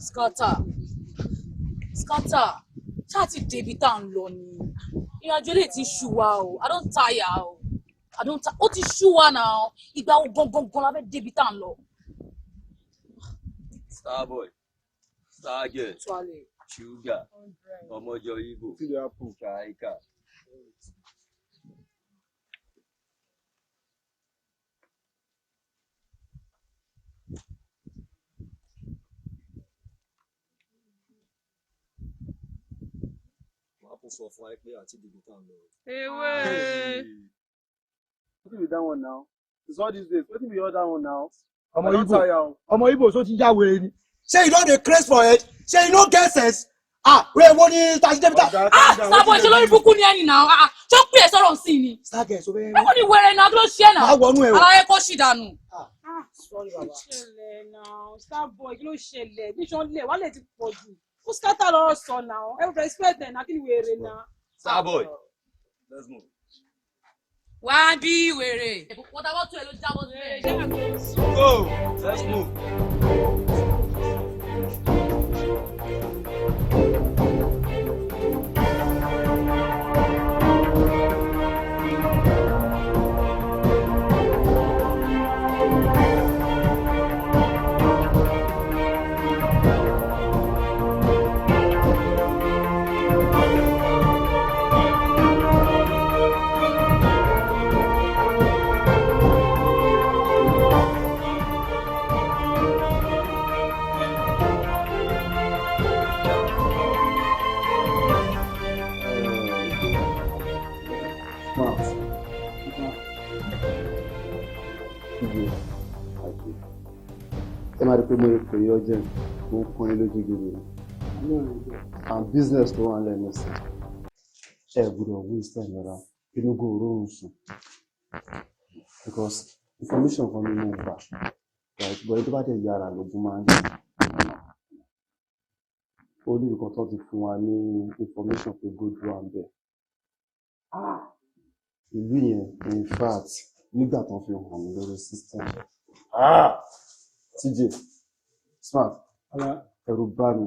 Scatter, scatter, ṣáà ti débi tá à ń lọ ni. Ìrìnàjò lè ti ṣú wa o. I don tire o, I don tire. Ó ti ṣú wa náà. Ìgbà wo gangan gan la fẹ́ débi tá à ń lọ? Starboy, Stargirl, Tuale. Sugar, ọmọjọ Igbo, Chaika. Wọ́n á kún sọ fún wa pé àti ìdìbò tá à ń lọ. Ewé. Wetin be that one now? It's all these days. Wetin be all that one now? Ọmọ I don Igbo tire o. Ọmọ Igbo, so ti ya wèrè ni? Ṣé you don dey craze for head? Ṣé you no get sense? Ah, wẹ́ẹ̀ wo ni tasi débi ta. Ah, Starboy, ṣe lórí burúkú ni ẹni náà. Ah, ṣó pè é sọ̀rọ̀ sí ni? Stargirl, so bẹ́ẹ̀. Ẹ kò ní wẹrẹ náà, kí ló ṣe é náà? Máa wọnú ẹ o. Aláyé kò ṣì dànù. Sorry, baba. Kí ló ṣẹlẹ̀ náà? Starboy, kí ló ṣẹlẹ̀? Bí sọ́n lẹ̀, wálé ti pọ̀ jù. Ó scatter lọ́rọ̀ sọ náà. Ẹ respect ẹ̀ náà, kí ni wèrè náà? Starboy, let's move. Wá bí wèrè. Wọ́tà bọ́tù ẹ̀ ló jábọ́ sílẹ̀. Go, let's move. Smart. TJ, ẹ máa rí pé mo pè é urgent, mo ń pọ́n yín lójú gidi and business tó wà lẹ́nu sí ẹ gbọ́dọ̀ waste time rárá, inú go rọrùn sùn because information kan ní mo gbà, right? But tó bá dẹ̀ yára lógún máa ń dì. Ó ní nǹkan tó ti fún wa ní information pé gold wà ń bẹ̀ ìlú yẹn. In fact, nígbà tó fi hàn mí lórí system, ah, TJ, Smart, ẹ̀rù bá mi.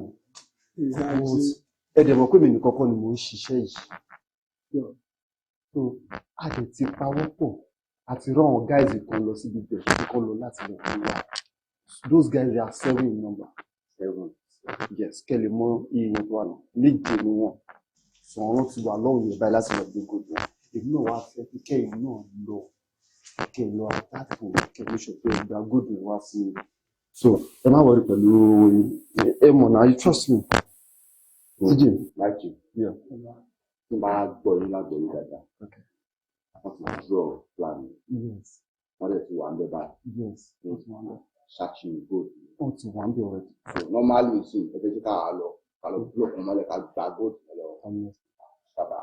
Ẹ dẹ̀ mọ̀ pé mi nìkan kọ́ ni mò ń ṣiṣẹ́ yìí, so a dẹ̀ ti pawọ́ pọ̀ àti rán àwọn guys kan lọ síbi bẹ̀ kan lọ láti lọ fún wa. Those guys, they are seven in number. Seven, yes. Kẹ́ lè mọ iye yẹn tó wà náà, méje ni wọ́n sọ. Wọ́n ti wà lọ́hùn yẹn báyìí láti lọ gbé gbogbo. Èmi náà wá fẹ́ kí kẹ́yìn náà lọ, kẹ́ lọ àtàkùn, kẹ́ ní sọ pé gba gold wá fún mi. So ẹ má worry pẹ̀lú owó yín, ẹ mọ̀ náà, you trust me, TJ. Like you. Yeah. Tí n bá gbọ́ yín lágbọ́ yín dáadáa, wọ́n ti draw plan. Yes. Wọ́n dẹ̀ ti wà ń bẹ́ báyìí. Yes, wọ́n ti wà ń bẹ̀. Searching gold. Wọ́n ti wà ń bẹ̀ already. So normally sí, ẹ fẹ́ jẹ́ ká lọ, ká lọ block wọn mọ́lẹ̀, ká gba gold yẹn lọ. Sábà.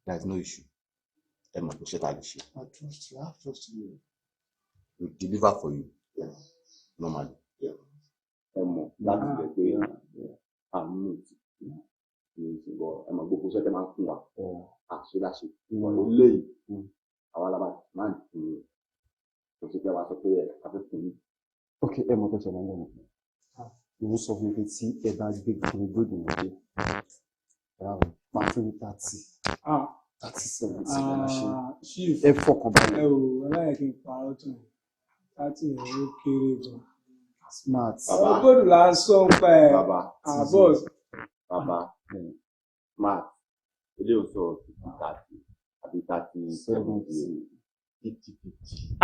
There is no issue. Ẹ mọ̀ pé ṣé ta lè ṣe. I trust you. I trust you. We deliver for you. Normally. Ẹ mọ̀ láti bẹ̀ pé àmì anything, but ẹ mọ̀ gbogbo iṣẹ́ tẹ́ máa ń fún wa àṣẹ láṣẹ. Eléyìí àwa la máa ń fún yín, kò sí pé wàá sọ pé ẹ àfẹ́ fún yín. Ok, ẹ mọ̀ tó ṣẹlẹ̀ ń bẹ̀rẹ̀. Mo sọ fún mi pé tí ẹ bá gbé kiri gbòdì mọ́ dé, máa fún yín 30 30 70 ẹ máa ṣe. Chief, Ẹ fọkàn balẹ̀. Ẹ ò aláyẹ kí n parọ́ tán, 30 ẹ̀ ó kéré gan. Smart. Ọ̀rọ̀ góòlù là ń sọ ń pa ẹ̀. Bàbá, Ah, boss. Bàbá, smart, ilé ò sọ 50 30 àbí 30 70, 50 50.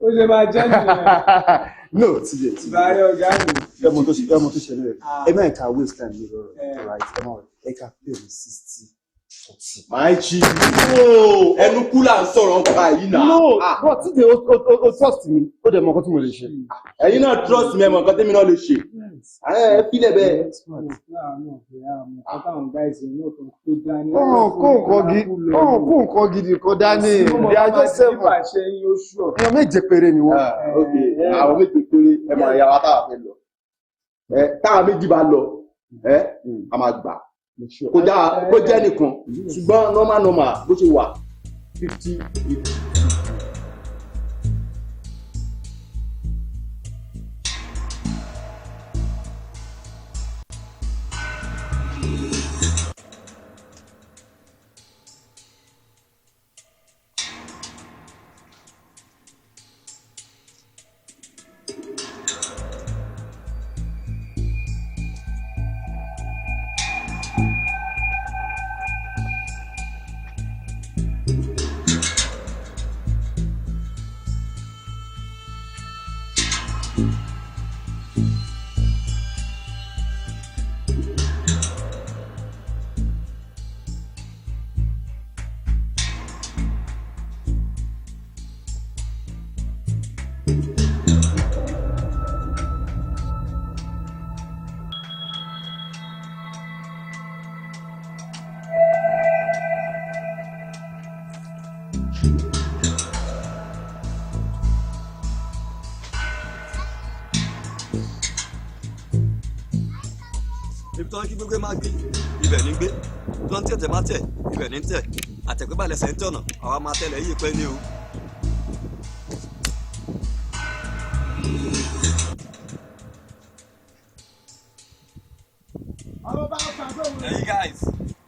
Ó ṣe máa jẹ́ nìyẹn. No, TJ, TJ. Báyọ̀ ọ̀gá mi. Ẹ mọ̀ tó ṣe, ẹ mọ̀ tó ṣẹlẹ̀. Ẹ má ẹ̀ka waste time mi lọ́rọ̀, right? Ẹ má ẹ̀ka pay mi 60 40. My chief, ẹnu kú là ń sọ̀rọ̀ nípa yìí náà. No, but TJ, o trust mi, ó dẹ̀ mọ̀ nǹkan tí mo lè ṣe. Ẹ̀yin náà trust mi, ẹ mọ̀ nǹkan tẹ́mi náà lè ṣe. Ẹ fílẹ̀ bẹ́ẹ̀. Ọ̀hún kó nǹkan gidi kan dání. They are just seven. Èèyàn méje péré ni wọ́n. Ok, àwọn méje péré, ẹ mọ̀ ìyá wa táwa fẹ́ lọ. Ẹ táwa méjì bá lọ, ẹ a máa gbà. Kó jẹ́ nìkan, ṣùgbọ́n normal normal bó ṣe wà 50 50. Ibi tó ń kí gbégbé má gbé, ibẹ̀ ní gbé. Tó ń tẹ̀tẹ̀ má tẹ̀, ibẹ̀ ní tẹ̀. Àtẹ̀pẹ́ balẹ̀ sẹ́ ń tọ̀nà, àwa máa tẹ̀lé yìí pẹ́ ní o. Ẹ̀yin guys.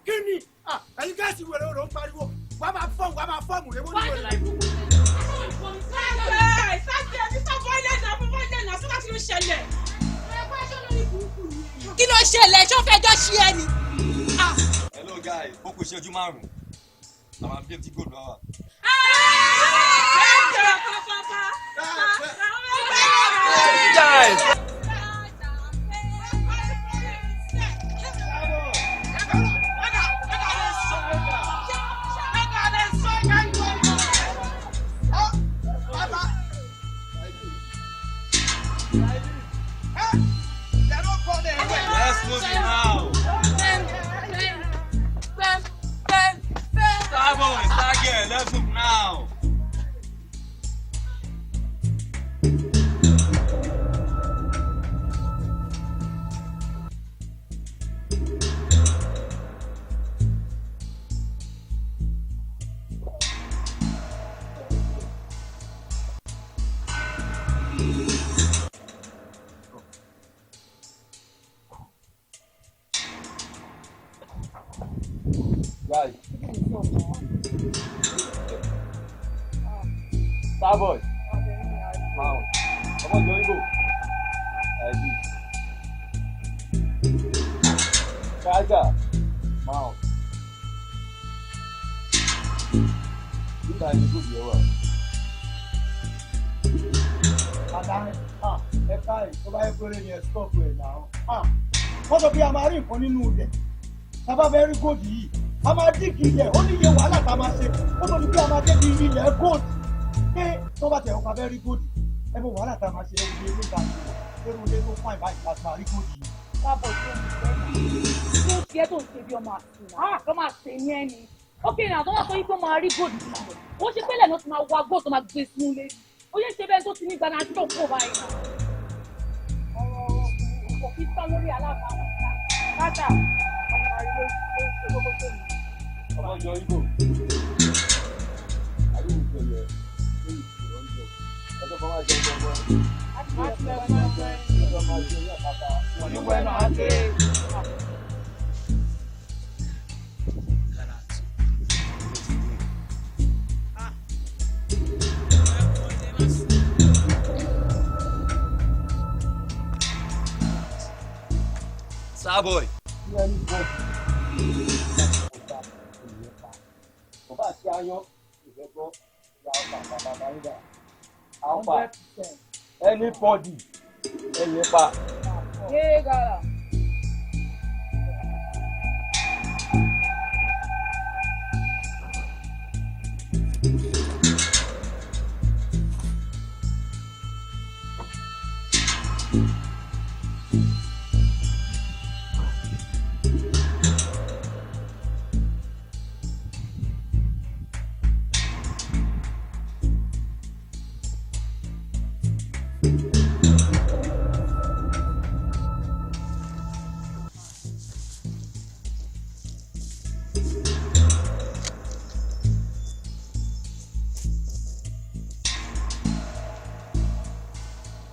Kí ni ẹ̀yin guys wèrè ọ̀rọ̀ ń pariwo, wàá máa fọ́ọ̀mù, wàá máa fọ́ọ̀mù rẹ̀ wọ́n ní wèrè. Kí ló ṣẹlẹ̀? Ṣó fẹ́ jọ ṣí ẹ ni? Hello guys, ó kù ìṣẹ́jú 5. Àwọn àbí ti gold wá wà. Guys. Let's move it now. Star boy, star girl, let's move now. Guys. Starboy. Mount. Ọmọ ìjọ Igbo. ID. Tiger. Mount. Nígbà yẹn gbòdì ẹ wà. Bàbá ẹ káì tó bá yẹ péré ni ẹ stop ẹ̀ náà. Wọ́n sọ pé a máa rí nǹkan nínú ilẹ̀. Tá a bá fẹ́ rí góòdì yìí, a máa dígì ilẹ̀, ó ní iye wàhálà tá a máa ṣe. Ó sọ pé a máa débi ilẹ̀ góòdì. Pé tó bá tẹ̀ ọkọ̀ abẹ́ rí góòdì, ẹ mọ wàhálà tá a máa ṣe, ewu ilé ló ga jù lérú ilé tó fún àìbáyìí láti máa rí góòdì yìí. Káàbọ̀ tó ń ṣe é náà. Kí ló ṣe é tó ń ṣe bí ọmọ àti náà? Kọ́ máa ṣe ní ẹni. Ó kéré náà tó wá sọ yí pé ó máa rí góòdì nínú rẹ̀. Ó ṣe pẹ́lẹ̀ náà ti máa wa góòdì tó máa gbé sínú ilé. Ó yẹ ṣe bẹ́ẹ̀ tó ti ní gbaná tó kó báyìí náà. Ọ̀rọ̀ kò fi tán lórí alábàáwọn. Bàtà. Ọmọ ìjọ Igbo. Àbí ìjọ yẹ ní ìṣòro ń bọ̀. Ẹjọ́ kan máa jẹ gbọ́ngbọ́n. Ẹjọ́ máa jẹ orí àpáta. Oníwẹ̀ náà á dé. Starboy. Kò bá ṣe ayán, ìfẹ́ gbọ́, ìyá ọ̀pá bàbá bàbá Alpha. Anybody, ẹ̀yìn pa.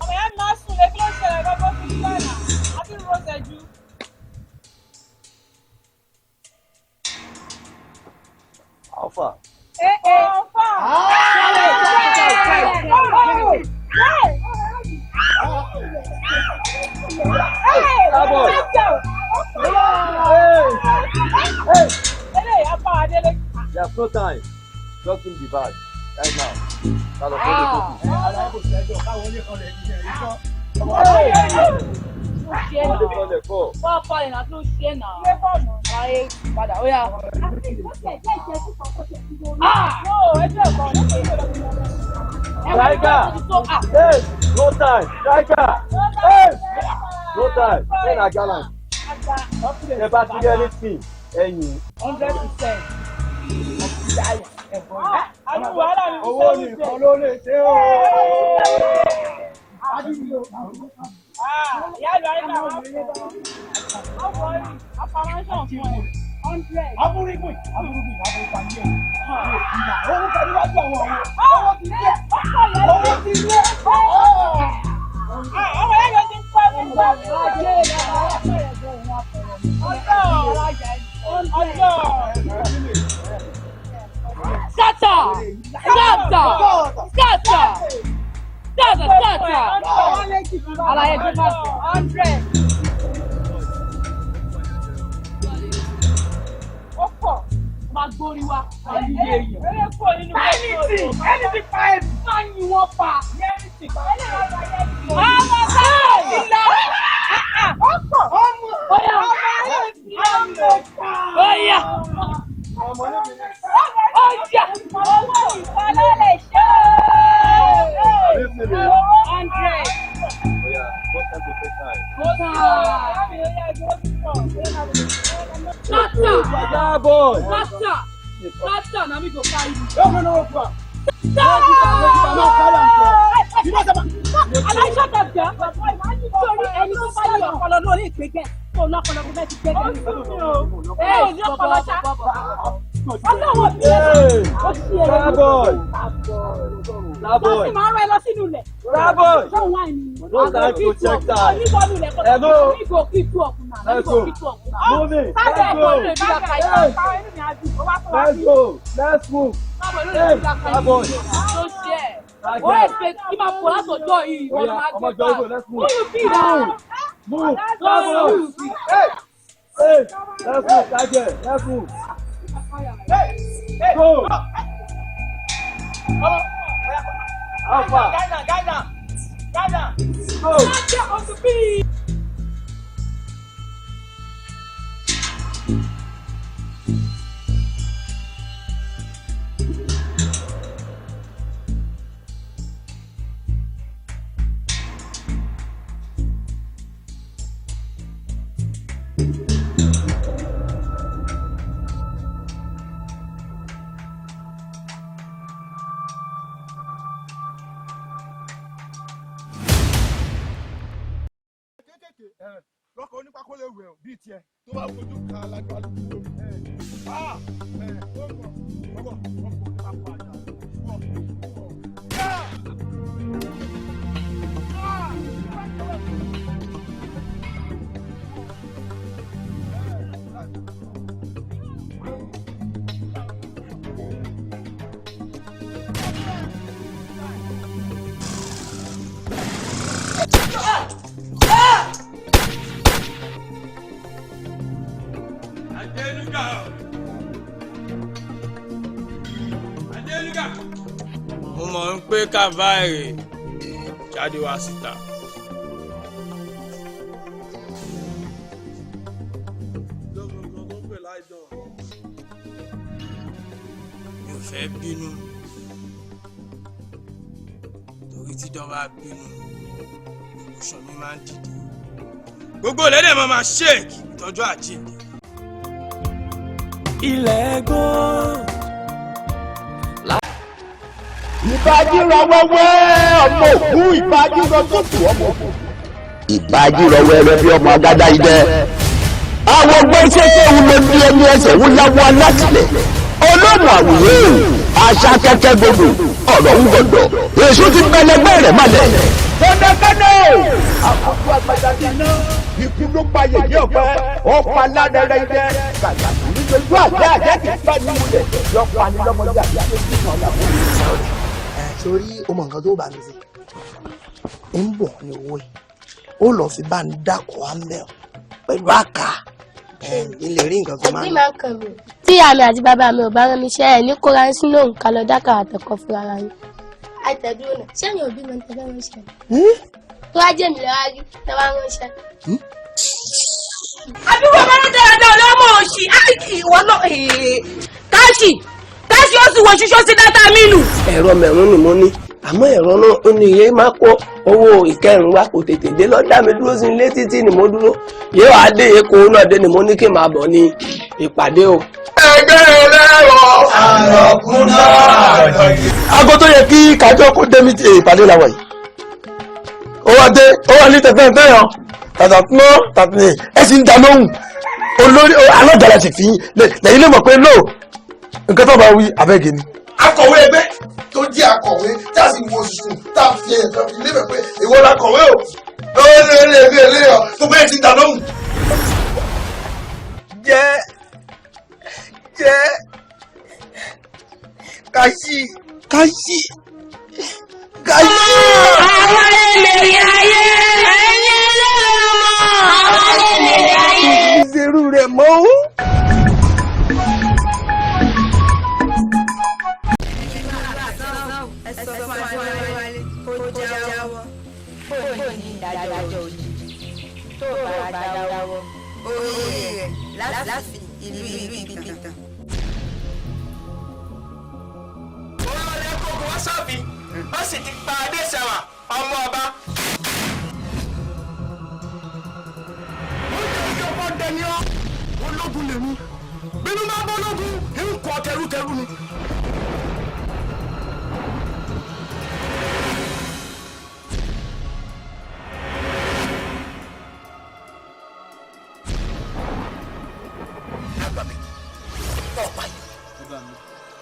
Ọmọ ìyá mi máa sùn lé, kí ló ṣẹlẹ̀ lọ́gbọ́n fi gbà náà? A ti ń rọṣẹ̀ jù. Alpha. Alpha. Starboy. There's no time. Just in the bag right now. Kálọ̀ kó lè tó kù. Wọlé kọlẹ̀ kọ́. Wá falẹ̀ náà, kí ló ṣe náà? Ayé padà ó yá. Striker! Hey! No time! Striker! Hey! No time! Hey na gallant. Ẹ bá ti rí anything, ẹ̀yìn. 100%. Owó nìkan ló lè ṣe o. Abúrígbìn abúrígbìn abúrígbìn ayé owó pẹ̀lú wájú àwọn ọ̀rọ̀ owó ti lé owó ti lé. Ọmọ ìyá mi ti ń pẹ́ mi pẹ́ mi. Ọjọ́ Scatter! Scatter! Scatter! Scatter! Scatter! Àlàyé tó bá sọ. 100. Ó pọ̀. Máa gbórí wa. Anything, anything pa ẹ̀ máa yin wọ́n pa. Ọmọ báyìí lọ. Ó pọ̀. Ọmọ. Ọmọ Oya. Ọjà. Owó ìfọlọ́ lè ṣe é. 100. Oya, no time to take time. Scatter! Starboy! Scatter! Scatter! Na me go carry you. No, no, no, no. Aláìsàn tàbí torí ẹni tó bá ní ọpọlọ lórí ìpínkẹ tó lọpọlọ kó fẹ́ ti gbé kẹ́. Ẹ ò ní ọpọlọ ṣá. Ọlọ́wọ́ bí ẹ ó ṣí ẹ lọ. Starboy! Wọ́n sì máa ń rán ẹ lọ sínú ilẹ̀. Starboy! Ṣé òun wà ní? No time to check time. Oníbọ̀nù ilẹ̀ kọ́ Hello. Onígò kí tú ọ̀kùnà. Let's go. Move it. Sábẹ̀ Let's ẹ̀kọ́ go. lè bí ọkà Hey. ìfọ̀pá. Let's go. Let's move. Hey, Starboy. Tó ṣe ẹ̀. Ó yẹ pé kí máa pọ̀ látọjọ́ yìí. Wọ́n Oya, máa ọmọ gbé ìjọ Igbo, báàgì. let's move. Who you be now? Move. Starboy. Hey. Hey. Let's move, Tiger. Let's move. Go. Alpha. Go. Scatter on the beat. Lọ́kọ̀ onípákó lè wẹ̀ ọ́ bíi tiẹ̀. Tó bá fojú kan alágbá lóko. Ẹ ó bọ̀ ó bọ̀ ọkọ̀ onípákó àjà. Adenuga Adenuga. Mo mọ̀ ń pé kàbáyé jáde wá síta. Mi ò fẹ́ bínú torí tí dán bá bínú gbogbo sàn mi máa ń dìde. Gbogbo ìlẹ́dẹ̀ máa ma ṣéèkì ìtọ́jú àjíǹde. Ilẹ̀ gold. Ìbájúra wẹ́wẹ́ ọmọ òkú, ìbájúra tútù ọmọ òkú. Ìbájúra wẹ́wẹ́ bí ọmọ agbádá idẹ. Àwọn gbèsè kéwù ló di ẹni ẹsẹ̀ ń láwọ alátìlẹ̀. Olóòmù àwùyé àṣà kẹ̀kẹ́ gbogbo ọ̀rọ̀ ń gbọ̀dọ̀. Èso ti bẹlẹgbẹ́ rẹ̀ malẹ̀. Kọ́nẹ́kọ́nẹ́ àkókò àgbàdá ti ná. Ikú ló pa yèyé ọ̀pẹ, ọ̀pá aládẹ́rẹ́ idẹ. Kàkà nítorí àjẹ́ àjẹ́ kì í bá ní wulẹ̀. Yọ pa ni lọ́mọdé àti àti Sórí o mọ nǹkan tó bá mi sí ń bọ̀ ní owó yìí, ó lọ fi bá ń dákọ̀ á mẹ́ ọ pẹ̀lú àká ilé rí nǹkan tó máa Ẹbí ń máa ń kàn mí. Tí ìyá mi àti bàbá mi ò bá rán mi iṣẹ́ ẹ̀ ní kóra ń sínú òǹkà lọ dákàrà àtẹ̀kọ́ fúnra ara yín. Àìtẹ̀dúró náà, sẹ́yìn òbí mi ń tẹ́lẹ̀ ránṣẹ́. Tó wá jẹ́ mi lọ́wọ́ rí, tẹ́ wá ránṣẹ́. Àbí wọ́n máa ń dáadáa ọlọ́mọ òṣì ìwọ náà káàṣì káàṣì ó sì wọ ṣíṣọ́ sí dátà mi nù. Ẹ̀rọ mẹ̀rún ni mo ní, àmọ́ ẹ̀rọ náà ó ní iye máa kó owó ìkẹrùn wa kò tètè dé lọ dá mi dúró sí ilé títí ni mo dúró yóò wá dé èkó náà dé ni mo ní kí n máa bọ̀ ní ìpàdé o. Ẹgbẹ́ ẹlẹ́rọ àrọ̀kúnná. Aago tó yẹ kí kájọ kó dé mi ìpàdé la wà yìí. Ó wá dé, ó wá ní tẹ̀tẹ̀ tẹ̀yàn tàtàtúná tàtàtúná ẹ sì ń da lóhùn. Olórí alága la sì fi lẹ́yìn lè mọ̀ pé lóò nǹkan tó bá wí abẹ́gẹ́ ni. Akọ̀wé ẹgbẹ́ tó jẹ́ akọ̀wé tí a sì wo ṣùṣù tá a fi ẹ̀kan fi lébẹ̀ pé ìwọ la kọ̀wé o, ó lé lé lé lé ọ tó bẹ́ẹ̀ ti dà lóhùn. Jẹ́ jẹ́ kàṣì kàṣì kàṣì. Àwọn èlèrè ayé ẹ̀yìn ẹlẹ́rọ àwọn èlèrè ayé. Ìṣerú rẹ̀ mọ́ ó. Ẹ sọ fún Adéwálé kó jáwọ́ kó ní ìdájọ́ òjijì tó bá dáwọ́ orí rẹ̀ láti ìlú ìlú ìbìtàn. Olórí kókó wá sọ́ọ̀bì, ó sì ti pa Adéṣàwà ọmọ ọba. Ìjọba dẹni ọ́, ológun lèmi. Bínú bá bọ́ lógun, ń kọ́ tẹrútẹrú ni.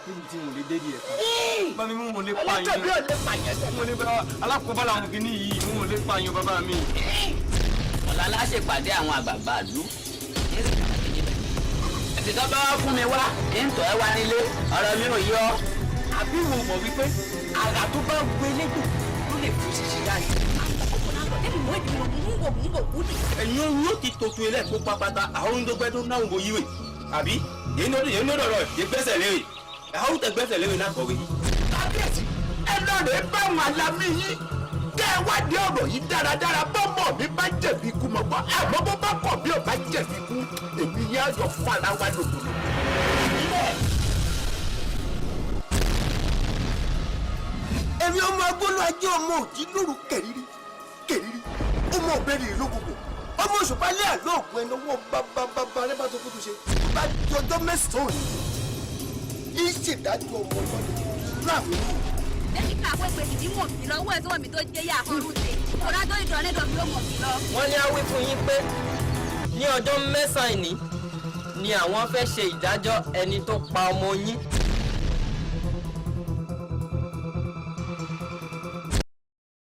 Níbi tí mo lè dé díẹ̀ kan. Bá mi mú mo lè pààyàn. Ẹlẹ́tẹ̀bí ò lè pààyàn sẹ́. Mo lè bá alákòóbá làwọn kìíní yìí, mo lè pààyàn bàbá mi. Ọ̀la láṣepàdé àwọn àgbààgbà ìlú. Ẹ̀sìn tó bá wá fún mi wá, ń tọ́ ẹ wá nílé, ọ̀rọ̀ mi ò yọ. Àbí wo mọ̀ wípé àrà tó bá wù elégbò ló lè fún ṣíṣe láàyè. Ẹ̀yin ohun yóò ti tòtò ilé ẹ̀kọ́ pápátá àwọn ohun tó gbẹ́ tó náà ń wo yíwèé àbí yìí ní ọ̀dọ̀ rẹ̀ yìí gbẹ́sẹ̀ lérè àwọn tẹ gbẹ́sẹ̀ lérè náà kọ̀wé. Kábíyèsí, ẹ lọ rèé bá àwọn alámí yín kẹ́ ẹ wádìí ọ̀rọ̀ yìí dáradára. Bọ́mọ̀ mi bá jẹ̀bi ikú mọ̀ gbọ́, àmọ́ bó bá kọ̀ bí ò bá jẹ̀bi ikú, èmi yẹn á yọ fara wa lòdòdò. Èmi ọmọ agbóló ajé ọmọ òjì lóru kẹrìírí kẹrìírí ọmọ ọbẹ̀rẹ̀ lókùnkùn ọmọ òṣùpá lé àlọ́ ògùn ẹni ọwọ́ bàbàbàbà rẹ bá tó kó tó ṣe bá di ọjọ́ mẹ́sàn-án òní ìṣèdájọ́ ọmọ ọlọ́dẹ láàfin. Dẹ́kítà àwọn ìpè ìdí mọ̀ mí lọ, owó ẹ̀ tó wọ̀ mí tó jẹ́ yà àkọ́rù tè. Kò dájọ́ ìdánilẹ́dọ̀ mi ó mọ̀ mí lọ. Wọ́n ní á wí fún yín pé Ní ọjọ́ 9 ìní ni àwọn fẹ́ ṣe ìdájọ́ ẹni tó pa ọmọ yín.